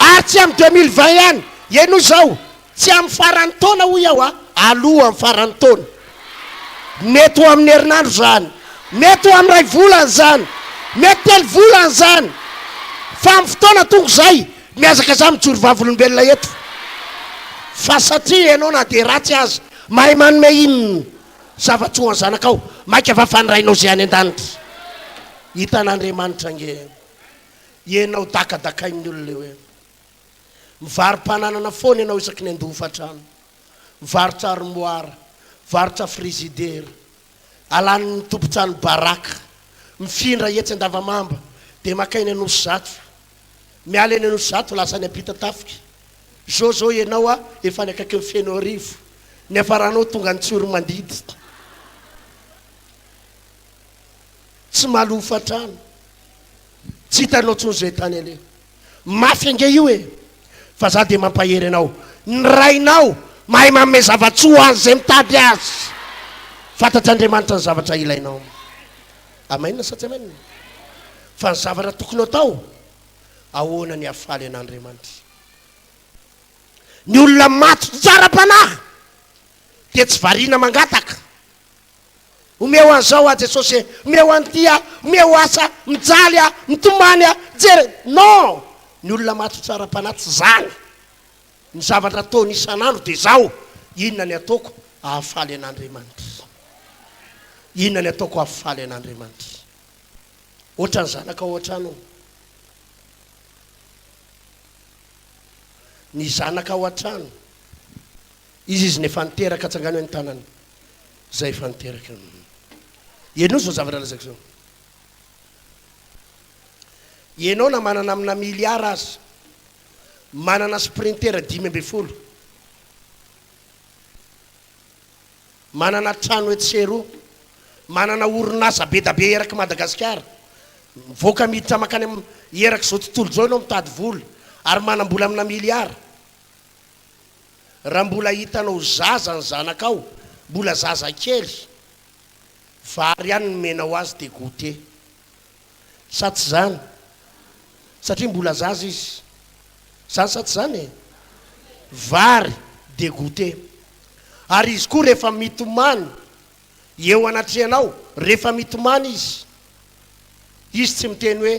Ary tsy amin'ny 2020 ihany. Henoy izao, tsy amin'ny faran'ny taona hoy aho a, alohan'ny faran'ny taona. Mety ho amin'ny herinandro izany, mety ho amin'ny iray volana izany, mety telo volana izany. Fa amin'ny fotoana tonga izay, mihazakazaha mijoro vavolombelona eto. Fa satria ianao na dia ratsy aza, mahay manome inona? Zava-tsoa ny zanakao, mainka va fa ny Rainao izay any an-danitra. Hitan'Andriamanitra ange ianao dakadakain'ny olona eo e. Mivaro-pananana foana ianao isaky ny handoa hofantrano. Mivarotra armoire, mivarotra frigidaire, alan'ny tompon-trano baraka, mifindra etsy Andavamamba dia maka eny Anosizato. Miala eny Anosizato lasa any Ampitatafika. Zao zao ianao a efa any akaikin'i Fenoarivo. Niafaranao tonga any Tsiromandidy. Tsy malofa trano. Tsy hitanao intsony izay tany aleha. Mafy ange io e! Fa za dia mampahery anao. Ny Rainao mahay manome zava-tsoa ho an'izay mitady Azy. Fantatr'Andriamanitra ny zavatra ilainao. Amen sa tsy amen? Fa ny zavatra tokony atao, ahoana ny hahafaly an'Andriamanitra? Ny olona maty tsy ara-panahy dia tsy variana mangataka. Omeo an'izao aho Jesosy e, omeo an'ity aho, omeo asa, mijaly aho, mitomany aho, jere. Non! Ny olona maty tsy ara-panahy tsy izany. Ny zavatra ataony isan'andro dia izao, inona ny ataoko hahafaly an'Andriamanitra? Inona ny ataoko hahafaly an'Andriamanitra? Ohatran'ny zanaka ao an-trano. Ny zanaka ao an-trano. Izy izy no efa niteraka, atsangano hoe ny tanany. Izay efa niteraka. Henoy izao zavatra lazaiko izao. Ianao na manana amina milliard aza, manana sprinter 15, manana trano etsy sy eroa, manana orinasa be da be erak'i Madagasikara, mivoaka miditra mankany am erak'izao tontolo izao ianao mitady vola ary manam-bola amina milliard. Raha mbola hitanao zaza ny zanakao, mbola zaza kely, vary ihany no omenao azy dia goûter. Sa tsy izany? Satria mbola zaza izy. Izany sa tsy izany e? Vary dia goûter. Ary izy koa rehefa mitomany eo anatrehanao, rehefa mitomany izy, izy tsy miteny hoe,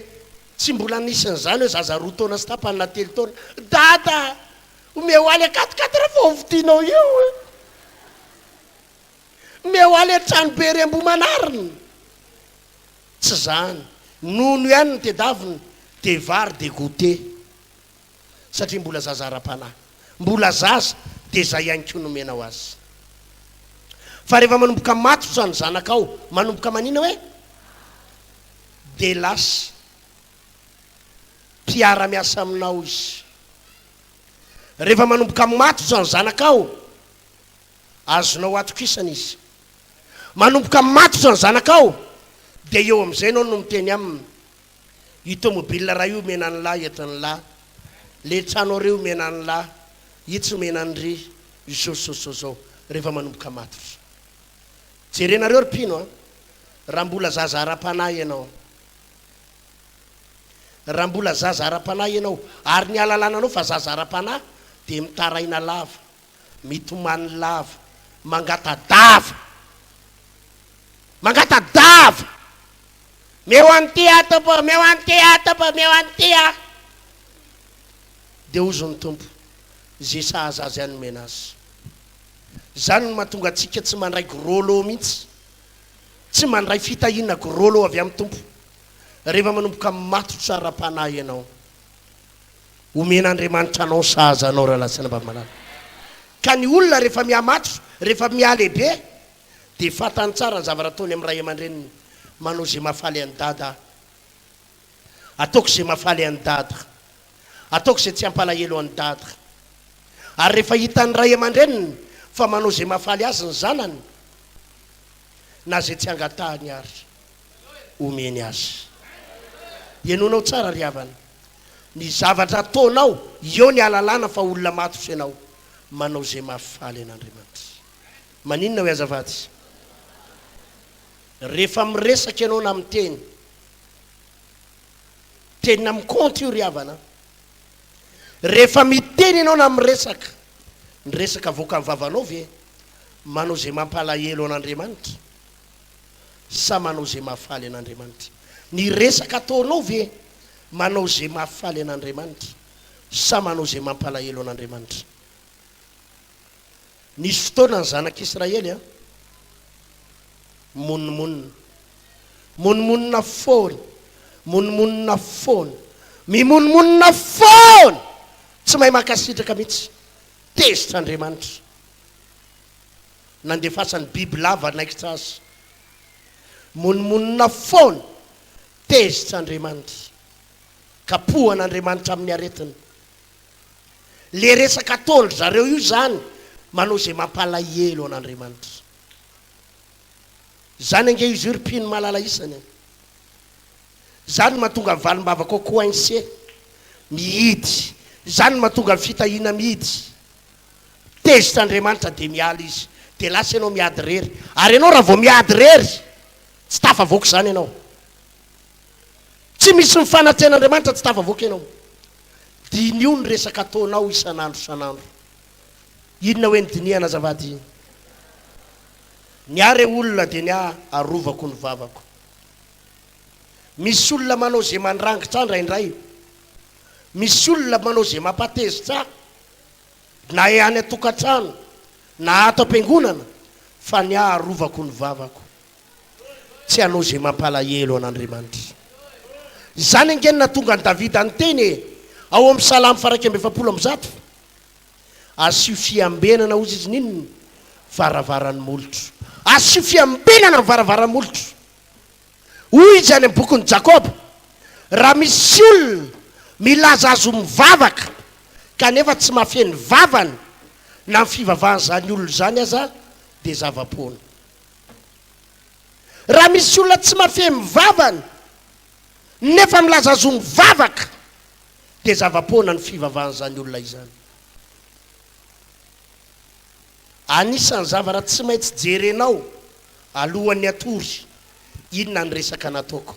tsy mbola nisy an'izany hoe zaza roa taona sy tapany na telo taona, Dada! Omeo ahy le quatre quatre vao hovidianao io e! Omeo ahy le trano be ery Ambohimanarina! Tsy zany. Nono ihany no tedaviny de vary de goûter. Satria mbola zaza ara-panahy. Mbola zaza de zay ihany koa no omenao azy. Fa rehefa manomboka matotra ny zanakao, manomboka manina hoe? De lasa mpiara-miasa aminao izy. Rehefa manomboka matotra ny zanakao, azonao atokisana izy. Manomboka matotra ny zanakao dia eo amin'izay ianao no miteny aminy, io tomobile iray io omena an'lah entin'lah, le trano ary omena an'lah, itsy omena an'ry, izao sy izao sy izao, rehefa manomboka matotra. Jerenareo ry mpino a, raha mbola zaza ara-panahy ianao, raha mbola zaza ara-panahy ianao, ary ny ahalalana anao fa zaza ara-panahy dia mitaraina lava, Mitomany lava, mangata-dava. Mangata-dava! Meo an'ity aho Tompo ô, meo an'ity aho Tompo ô, meo an'ity aho. Dia hozy ny Tompo, Izay sahaza azy ihany nomena azy. Izany no mahatonga antsika tsy mandray gros lot mihitsy. Tsy mandray fitahiana gros lot avy amin'ny Tompo. Rehefa manomboka matotra ara-panahy ianao. Omen'Andriamanitra anao ny sahaza anao rahalahy sy anabavy malala. Ka ny olona rehefa mihamatotra, rehefa mihalehibe dia fantany tsara ny zavatra ataony amin'ny ray aman-dreniny, manao izay mahafaly an'i Dada aho. Ataoko izay mahafaly an'i Dada. Ataoko izay tsy hampalahelo an'i Dada. Ary rehefa hitan'ny ray aman-dreniny fa manao izay mahafaly azy ny zanany, na izay tsy angatahany ary, omeny azy. Henoinao tsara ry havana. Ny zavatra ataonao, eo ny ahalalana fa olona matotra ianao, manao izay mahafaly an'Andriamanitra. Maninona hoe azafady? Rehefa miresaka ianao na miteny, tena mikaonty io ry havana an! Rehefa miteny ianao na miresaka, ny resaka avoakan'ny vavanao ve manao izay mampalahelo an'Andriamanitra sa manao izay mahafaly an'Andriamanitra? Ny resaka ataonao ve Manao izay mahafaly an'Andriamanitra sa manao izay mampalahelo an'Andriamanitra? Nisy fotoana ny zanak'Israely an, monomonona. Monomonona foana, monomonona foana, mimonomonona foana! Tsy mahay mankasitraka mihitsy. Tezitra Andriamanitra. Nandefasany bibilava hanaikitra azy. Monomonona foana. Tezitra Andriamanitra. Kapohan'Andriamanitra amin'ny aretina. Le resaka ataon-dry zareo io izany manao izay mampalahelo an'Andriamanitra. Izany ange izy io ry mpino malala isany a. Izany no mahatonga ny valim-bavaka ao coincé, mihidy. Izany no mahatonga ny fitahiana mihidy. Tezitra Andriamanitra dia miala izy. Dia lasa ianao miady irery. Ary ianao raha vao miady irery, Tsy tafavoaka izany ianao. Tsy misy mifanatrehan'Andriamanitra tsy tafavoaka ianao. Diniho ny resaka ataonao isan'andro isan'andro. Inona hoe ny dinihana azafady? Ny ahy re olona dia ny ahy arovako ny vavako. Misy olona manao izay mandrangitra ahy indraindray. Misy olona manao izay mampatezitra ahy. Na any an-tokantrano na ato am-piangonana fa ny ahy arovako ny vavako. Tsy hanao izay mampalahelo an'Andriamanitra. Izany ange no nahatonga an'i Davida niteny e, ao amin'ny Salamo faha 141. Asio fiambenana hozy izy n'inona? Varavaran'ny molotro. Asio fiambenana ny varavaran'ny molotro. Hoy izy any amin'ny bokin'i Jakoba, Raha misy olona milaza azy ho mivavaka kanefa tsy mahafehy ny vavany na ny fivavahan'izany olona izany aza dia zava-poana. Raha misy olona tsy mahafehy ny vavany nefa milaza azy ho mivavaka dia zava-poana ny fivavahan'izany olona izany. Anisan'ny zavatra tsy maintsy jerenao alohan'ny hatory, inona ny resaka nataoko.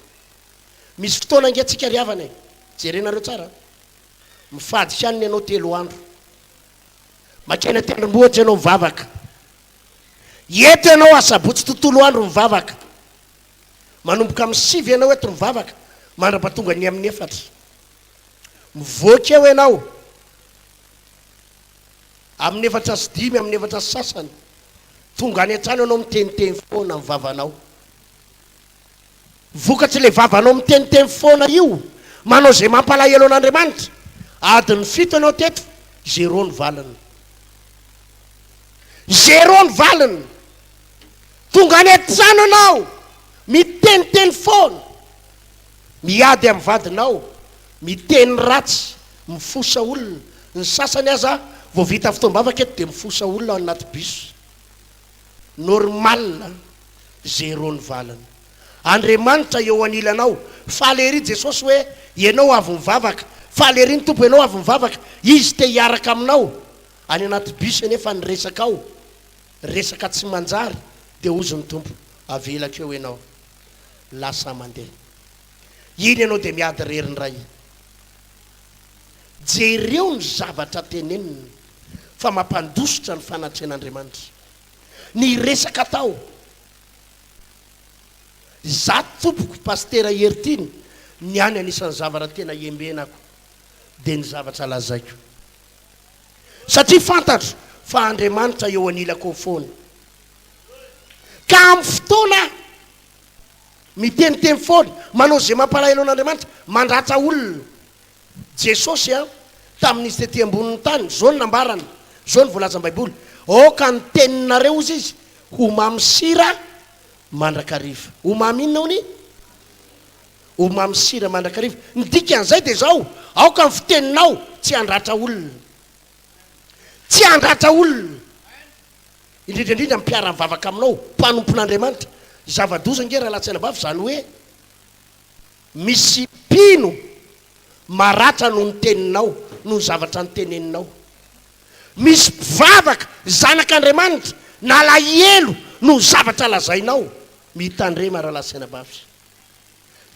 Misy fotoana ange tsika ry havana e, jerenareo tsara an, mifady hanina ianao telo andro, makeny an-tendrombohitra ianao mivavaka, eto ianao asabotsy tontolo andro mivavaka, manomboka amin'ny sivy ianao eto mivavaka mandra-pahatonga ny amin'ny efatra, mivoaka eo ianao, Amin'ny 4:05, amin'ny efatra sy sasany, tonga any an-trano ianao miteniteny foana ny vavanao. Vokatr'ilay vavanao miteniteny foana io, manao izay mampalahelo an'Andriamanitra. Adiny fito ianao teto, zéro ny valiny. Zéro ny valiny. Tonga any an-trano ianao, miteniteny foana. Miady amin'ny vadinao, miteny ratsy, mifosa olona, ny sasany aza vao vita fotoam-bavaka eto dia mifosa olona ao anaty bus. Normal, zéro ny valiny. Andriamanitra eo anilanao, faly ery Jesosy hoe ianao avy mivavaka, faly ery ny Tompo ianao avy mivavaka, Izy te hiaraka aminao. Any anaty bus anefa ny resakao, resaka tsy manjary, dia hozy ny Tompo, avelako eo ianao. Lasa mandeha. Iny ianao dia miady irery indray. Jereo ny zavatra teneniny fa mampandositra ny fanatrehan'Andriamanitra. Ny resaka atao. Izaho tompoko Pasitera Heritiana, ny any anisan'ny zavatra tena iembenako dia ny zavatra lazaiko. Satria fantatro fa Andriamanitra eo anilako eo foana. Ka amin'ny fotoana miteniteny foana, manao izay mampalahelo an'Andriamanitra, mandratra olona. Jesosy an, tamin'izy tety ambonin'ny tany, izao no nambarany, izao no voalazan'ny Baiboly, Aoka ny teninareo, hozy izy, ho mamy sira mandrakariva. Ho mamy inona hono? Ho mamy sira mandrakariva. Ny dikan'izay dia izao, aoka ny fiteninao tsy handratra olona. Tsy handratra olona. Indrindra indrindra ny mpiara-mivavaka aminao, mpanompon'Andriamanitra. Zava-doza ange rahalahy sy anabavy izany hoe misy mpino maratra noho ny teninao, noho ny zavatra noteneninao. Misy mpivavaka, zanak'Andriamanitra, nalahelo noho ny zavatra lazainao. Mitandrema rahalahy sy anabavy.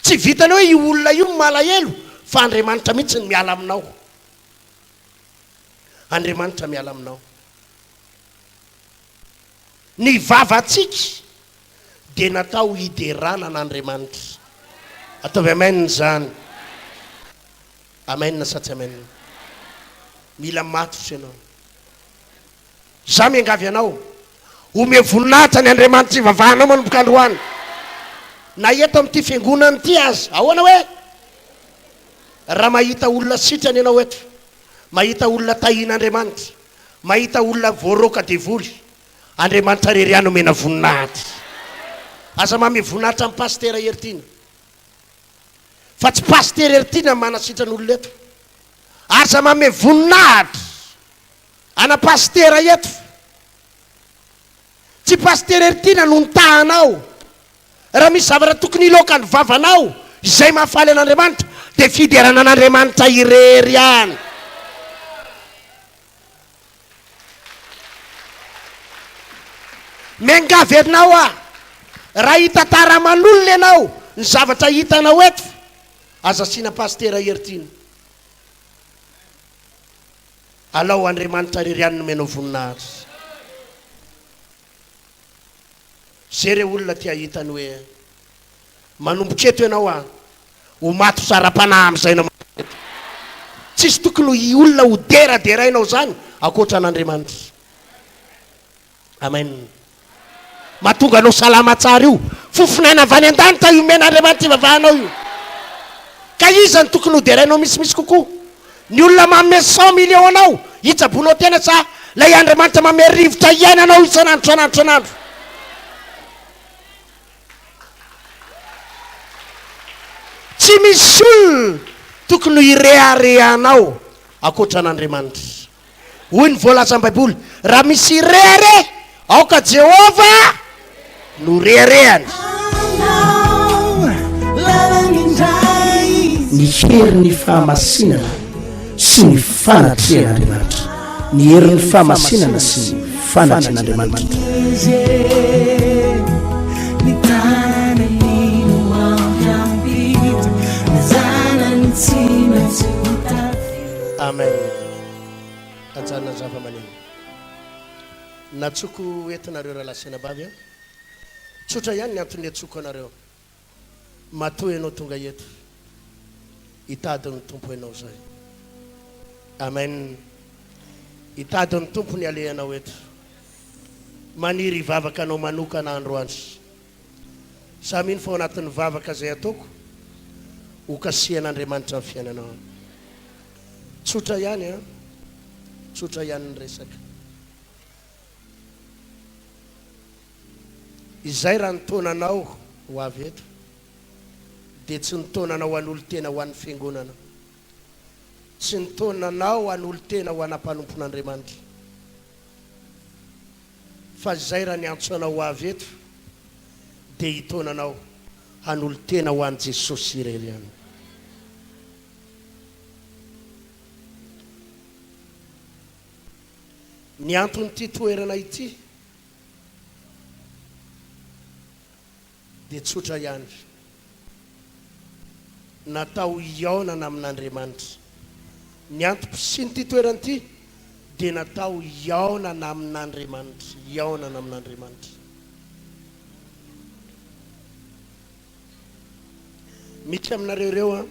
Tsy vitan'ny hoe io olona io no malahelo fa Andriamanitra mihitsy no miala aminao. Andriamanitra miala aminao. Ny vavantsika dia natao hiderana an'Andriamanitra. Ataovy amen izany. Amen sa tsy amen? Mila matotra ianao. Za miangavy anao, omeo voninahitra ny Andriamanitra ivavahanao manomboka androany. Na eto amin'ity fiangonana ity aza. Ahoana hoe? Raha mahita olona sitrana ianao eto, mahita olona tahian'Andriamanitra, Mahita olona voaroaka devoly. Andriamanitra irery ihany omena voninahitra. Aza manome voninahitra an'i Pasitera Heritiana. Fa tsy Pasitera Heritiana no manasitrana olona eto. Aza manome voninahitra ana Pasitera eto. Tsy Pasitera Heritiana no nitaha anao. Raha misy zavatra tokony hiloaka ny vavanao izay mahafaly an'Andriamanitra dia fiderana an'Andriamanitra irery ihany. Miangavy anao aho, raha hitantara aman'olona ianao ny zavatra hitanao eto, aza asiana Pasitera Heritiana. Alao Andriamanitra irery ihany no omenao voninahitra. Ze re olona te hahita ny hoe manomboka eto ianao an, ho maty zara-panahy amin'izay ianao manomboka eto. Tsisy tokony ho olona ho deraderainao izany ankoatra an'Andriamanitra. Amen. Mahatonga anao salama tsara io. Fofonaina avy any an-danitra io omen'Andriamanitra ivavahanao io. Ka iza no tokony ho derainao misimisy kokoa? Ny olona manome 100 millions anao hitsaboanao tena sa ilay Andriamanitra manome rivotra hiainanao isan'andro isan'andro isan'andro? Tsy misy olona tokony ho ireharehanao ankoatra an'Andriamanitra. Hoy ny voalazan'ny Baiboly, Raha misy hirehareha, aoka Jehovah no reharehany. Ny herin'ny fahamasinana sy ny fanatrehan'Andriamanitra. Ny herin'ny fahamasinana sy ny fanatrehan'Andriamanitra. Amen. Ajanona ny zava-maneno. Natsoko eto nareo rahalahy sy anabavy a. Tsotra ihany ny antony niatsoko anareo. Matoa ianao tonga eto, hitady ny Tompo ianao izay. Amen. Hitady ny Tompo ny alehanao eto. Maniry hivavaka anao manokana androany. Za mino fa ao anatin'ny vavaka izay ataoko, ho kasihan'Andriamanitra ny fiainanao. Tsotra ihany an! Tsotra ihany ny resaka. Izay raha nitaona anao ho avy eto, dia tsy nitaona anao hanolo-tena ho an'ny Fiangonana. Tsy nitaona anao hanolo-tena ho ana mpanompon'Andriamanitra. Fa izay raha niantso anao ho avy eto, dia hitaona anao hanolo-tena ho an'i Jesosy irery ihany. Ny anton'ity toerana ity dia tsotra ihany, natao hihaonana amin'Andriamanitra. Ny antom-pisian'ity toerana ity dia natao hihaonana amin'Andriamanitra, hihaonana amin'Andriamanitra. Misy aminareo ireo an,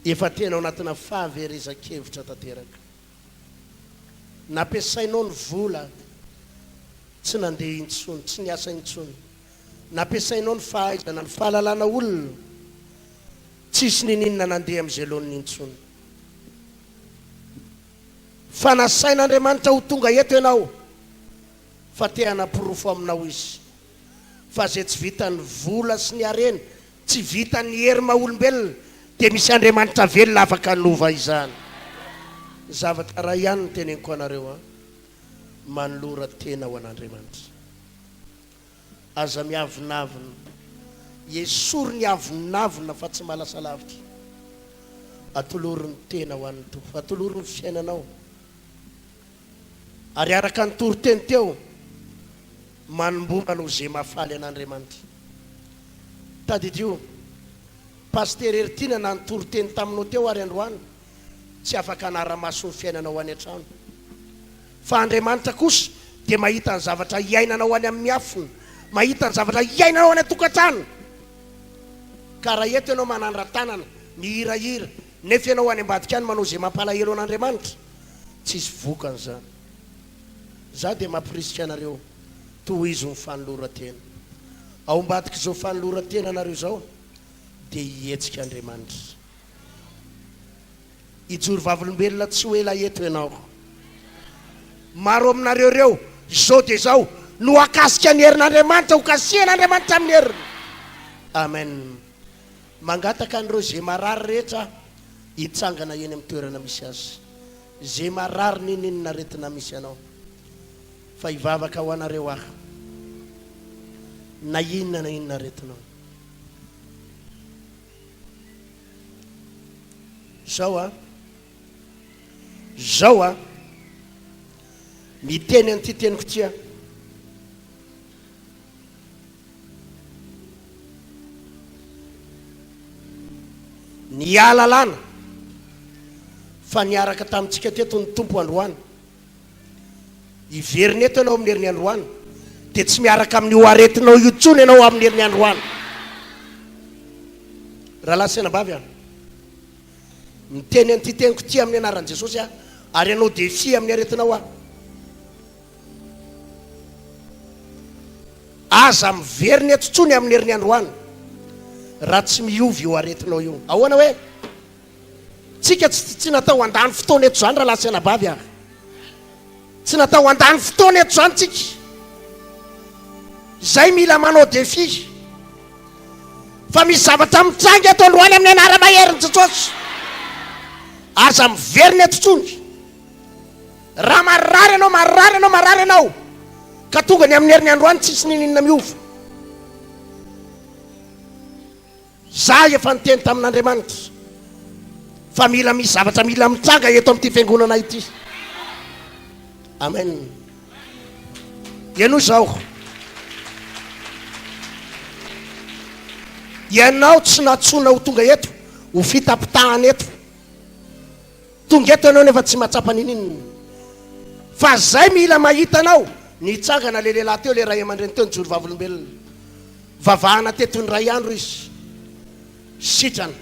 efa tena ao anatina fahaverezan-kevitra tanteraka. Nampiasainao ny vola, tsy nandeha intsony, tsy niasa intsony. Nampiasainao ny fahaizana, ny fahalalana olona, tsisy niniana nandeha amin'izay laoniny intsony. Fa nasain'Andriamanitra ho tonga eto ianao, fa te hanaporofo aminao Izy. Fa izay tsy vitan'ny vola sy ny harena, tsy vitan'ny hery maha olombelona, dia misy Andriamanitra velona afaka hanova izany. Zavatra iray ihany no teneniko anareo an, manolora tena ho an'Andriamanitra. Aza miavonavona. Esory ny avonavona fa tsy mahalasa lavitra. Atolory ny tena ho an'ny Tompo. Atolory ny fiainanao. Ary araka ny toriteny teo, manomboha manao izay mahafaly an'Andriamanitra. Tadidio, Pasitera Heritiana na nitory teny taminao teo ary androany, tsy afaka hanara-maso ny fiainanao any an-trano. Fa Andriamanitra kosa dia mahita ny zavatra iainanao any amin'ny miafina, mahita ny zavatra iainanao any an-tokantrano. Ka raha eto ianao manandra-tanana, mihirahira, nefa ianao any ambadika any manao izay mampalahelo an'Andriamanitra, Tsisy vokany zany. Za dia mampirisika anareo tohizo ny fanoloran-tena. Ao ambadik'izao fanoloran-tena anareo izao dia hihetsika Andriamanitra. Hijoro vavolombelona tsy ho ela eto ianao. Maro aminareo ireo izao dia izao no hakasika ny herin'Andriamanitra, ho kasihan'Andriamanitra amin'ny heriny. Amen. Mangataka an'ireo izay marary rehetra aho hitsangana eny amin'ny toerana misy azy. Izay marary n'inon'inona aretina misy anao. Fa hivavaka ho anareo aho. Na inona na inona aretinao. Zao an. Zao an. Miteny an'ity teniko ity aho. Nialalana fa niaraka tamintsika teto ny Tompo androany. Hiverina eto ianao amin'ny herin'ny androany, dia tsy miaraka amin'io aretinao io intsony ianao amin'ny herin'ny androany. Rahalahy sy anabavy a, miteny an'ity teniko ity amin'ny anaran'i Jesosy aho, ary hanao défi amin'ny aretinao aho. Aza miverina eto intsony amin'ny herin'ny androany raha tsy miova io aretinao io. Ahoana hoe? Tsika tsy tsy natao handany fotoana eto izany rahalahy sy anabavy ah. Tsy natao handany fotoana eto izany tsika. Izay mila manao défi. Fa misy zavatra mitranga eto androany amin'ny anara-maherin'i Jesosy. Aza miverina eto intsony. Raha marary ianao, marary ianao, marary ianao, ka tonga ny amin'ny herin'ny androany tsisy ninoninona miova. Za efa niteny tamin'Andriamanitra fa mila misy zavatra mila mitranga eto amin'ity fiangonana ity. Amen. Ianao izao. Ianao tsy natsoina ho tonga eto, ho fitapitahana eto. Tonga eto ianao nefa tsy mahatsapa ninoninona. Fa zay mila mahita anao. Nitsangana le lehilahy teo, le ray aman-dreny teo nijoro vavolombelona. Vavahana teto indray andro izy. Sitrana.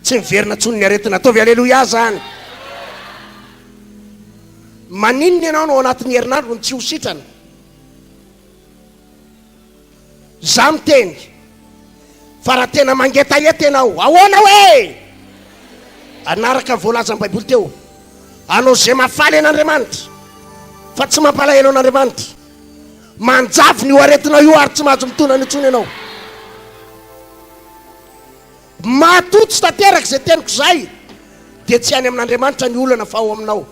Tsy miverina intsony ny aretina. Ataovy aleloia zany. Maninona ianao no ao anatin'ny herinandro no tsy ho sitrana? Za miteny fa raha tena mangetaheta ianao, ahoana hoe? Anaraka ny voalazan'ny Baiboly teo, anao izay mahafaly an'Andriamanitra fa tsy mampalahelo an'Andriamanitra. Manjavona io aretinao io ary tsy mahazo mitonana intsony ianao. Matoa tsy tanteraka izay teniko izay dia tsy any amin'Andriamanitra ny olana fa ao aminao.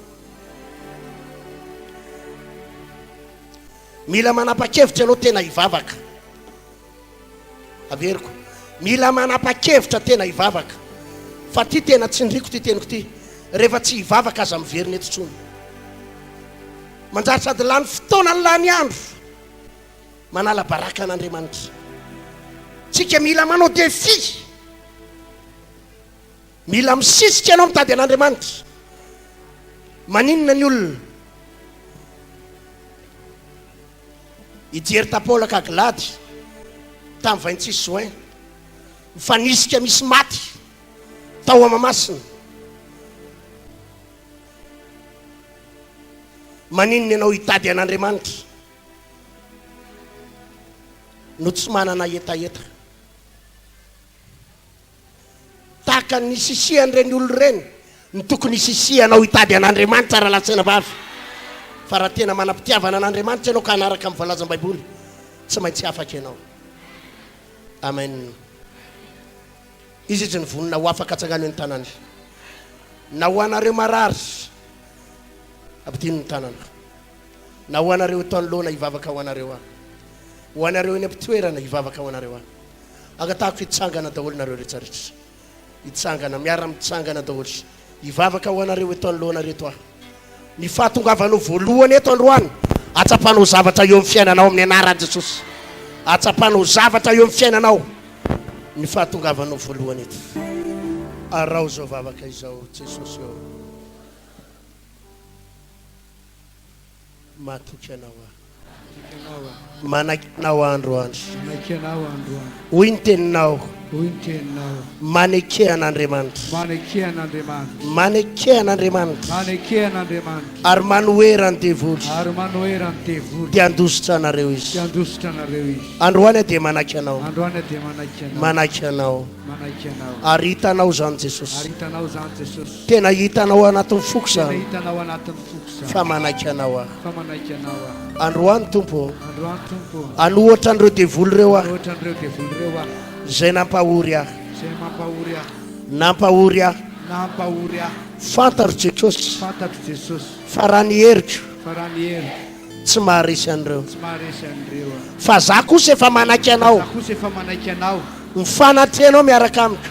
Mila manapa-kevitra ianao tena hivavaka. Averiko. Mila manapa-kevitra tena hivavaka. Fa ty tena tsindriko ty teniko ty. Rehefa tsy hivavaka aza miverina eto tsony. Manjary sady lany fotoana no lany andro. Manala baraka an'Andriamanitra. Tsika mila manao défi. Mila misisika ianao mitady an'Andriamanitra. Maninona ny olona hijery tapolaka glady tamin'ny 26 juin mifanisika misy maty tao Amamasina? Maninona ianao hitady an'Andriamanitra no tsy manana hetaheta? Tahaka ny nisisihan'ireny olona ireny no tokony hisisihanao hitady an'Andriamanitra rahalahy sy anabavy. Fa raha tena manam-pitiavana an'Andriamanitra ianao ka hanaraka ny voalazan'ny Baiboly, tsy maintsy afaka ianao. Amen. Iza izy no vonona ho afaka atsangano ny tanany. Na ho anareo marary, ampidino ny tanana. Na ho anareo eto anoloana hivavaka ho anareo aho. Ho anareo eny am-pitoerana hivavaka ho anareo aho. Angatahako hitsangana daholo nareo rehetra rehetra. Hitsangana, miara mitsangana daholo. Hivavaka ho anareo eto anoloana reto aho. Ny fahatongavanao voalohany eto androany, atsapanao zavatra eo amin'ny fiainanao amin'ny anaran'i Jesosy. Atsapanao zavatra eo amin'ny fiainanao ny fahatongavanao voalohany eto. Araho izao vavaka izao, Jesosy ô. Matoky anao aho. Matoky anao aho. Manaiky anao aho androany. Manaiky anao aho androany. Hoy ny teninao. Hoy ny teninao. Maneke an'Andriamanitra. Maneke an'Andriamanitra. Maneke an'Andriamanitra. Maneke an'Andriamanitra. Ary manohera ny devoly. Ary manohera ny devoly. Dia handositra anareo izy. Dia handositra anareo izy. Androany aho dia manaiky anao. Androany aho dia manaiky anao. Manaiky anao. Manaiky anao. Ary hitanao izany Jesosy. Ary hitanao izany Jesosy. Tena hitanao anatin'ny foko izany. Tena hitanao anatin'ny foko izany. Fa manaiky anao aho. Fa manaiky anao aho. Androany Tompo ô. Androany Tompo ô. Anohatra an'ireo devoly ireo aho. Anohatra an'ireo devoly ireo aho. Izay nampahory ahy. Izay mampahory ahy. Nampahory ahy. Nampahory ahy. Fantatro Jesosy. Fantatro Jesosy. Fa raha ny heriko. Fa raha ny heriko. Tsy maharesy an'ireo. Tsy maharesy an'ireo aho. Fa za kosa efa manaiky anao. Fa za kosa efa manaiky anao. Ny fanatrehanao miaraka amiko.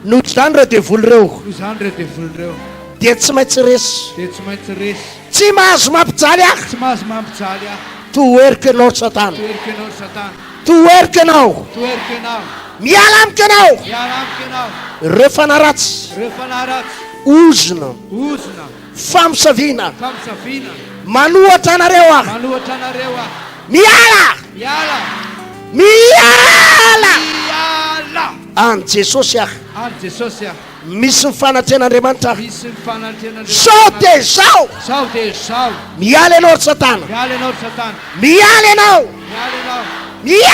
Noho izany ireo devoly ireo. Noho izany ireo devoly ireo. Dia tsy maintsy resy. Dia tsy maintsy resy. Tsy mahazo mampijaly ahy. Tsy mahazo mampijaly ahy. Toheriko ianao ry Satana. Toheriko ianao ry Satana. Toheriko ianao. Toheriko ianao. Miala amiko ianao. Miala amiko ianao. Ireo fanahy ratsy. Ireo fanahy ratsy. Ozona. Ozona. Famosaviana. Famosaviana. Manohatra anareo aho. Manohatra anareo aho. Miala! Miala! Miala! Miala! An'i Jesosy aho. An'i Jesosy aho. Misy ny fanatrehan'Andriamanitra aho. Misy ny fanatrehan'Andriamanitra. Zao dia zao. Zao dia zao. Miala ianao ry Satana. Miala ianao ry Satana. Miala ianao. Miala ianao. Miala!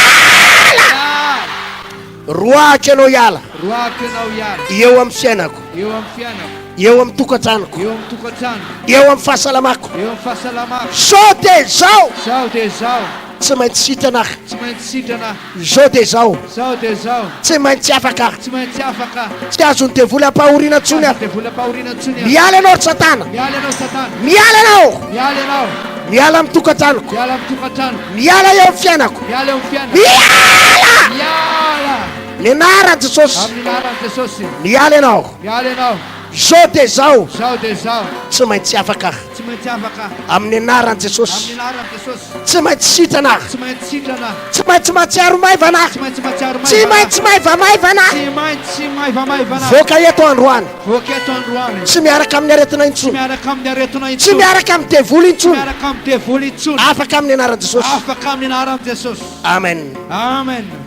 Miala! Roahiko ianao hiala. Roahiko ianao hiala. Eo amin'ny fiainako. Eo amin'ny fiainako. Eo amin'ny tokantranoko. Eo amin'ny tokantranoko. Eo amin'ny fahasalamako. Eo amin'ny fahasalamako. Zao dia izao. Zao dia izao. Tsy maintsy sitrana aho. Tsy maintsy sitrana aho. Zao dia izao. Zao dia izao. Tsy maintsy afaka aho. Tsy maintsy afaka aho. Tsy azon'ny devoly ampahoriana intsony Tsy aho. azon'ny devoly ampahoriana intsony aho. Miala ianao ry Satana. Miala ianao Satana. Miala ianao. Miala ianao. Miala amin'ny tokantranoko. Miala amin'ny tokantranoko. Miala eo amin'ny fiainako. Miala eo amin'ny fiainako. Miala! Miala! Ny anaran'i Jesosy. Amin'ny anaran'i Jesosy. Miala ianao. Miala ianao. Zao dia zao. Zao dia zao. Tsy maintsy afaka aho. Tsy maintsy afaka aho. Amin'ny anaran'i Jesosy. Amin'ny anaran'i Jesosy. Tsy maintsy sitrana aho. Tsy maintsy sitrana aho. Tsy maintsy mahatsiaro maivana aho. Tsy maintsy mahatsiaro maivana. Tsy maintsy maivamaivana aho. Tsy maintsy maivamaivana aho. Voaka eto androany. Voaka eto androany. Tsy miaraka amin'ny aretina intsony. Tsy miaraka amin'ny aretina intsony. Tsy miaraka amin'ny devoly intsony. Tsy miaraka amin'ny devoly intsony. Afaka amin'ny anaran'i Jesosy. Afaka amin'ny anaran'i Jesosy. Amen. Amen.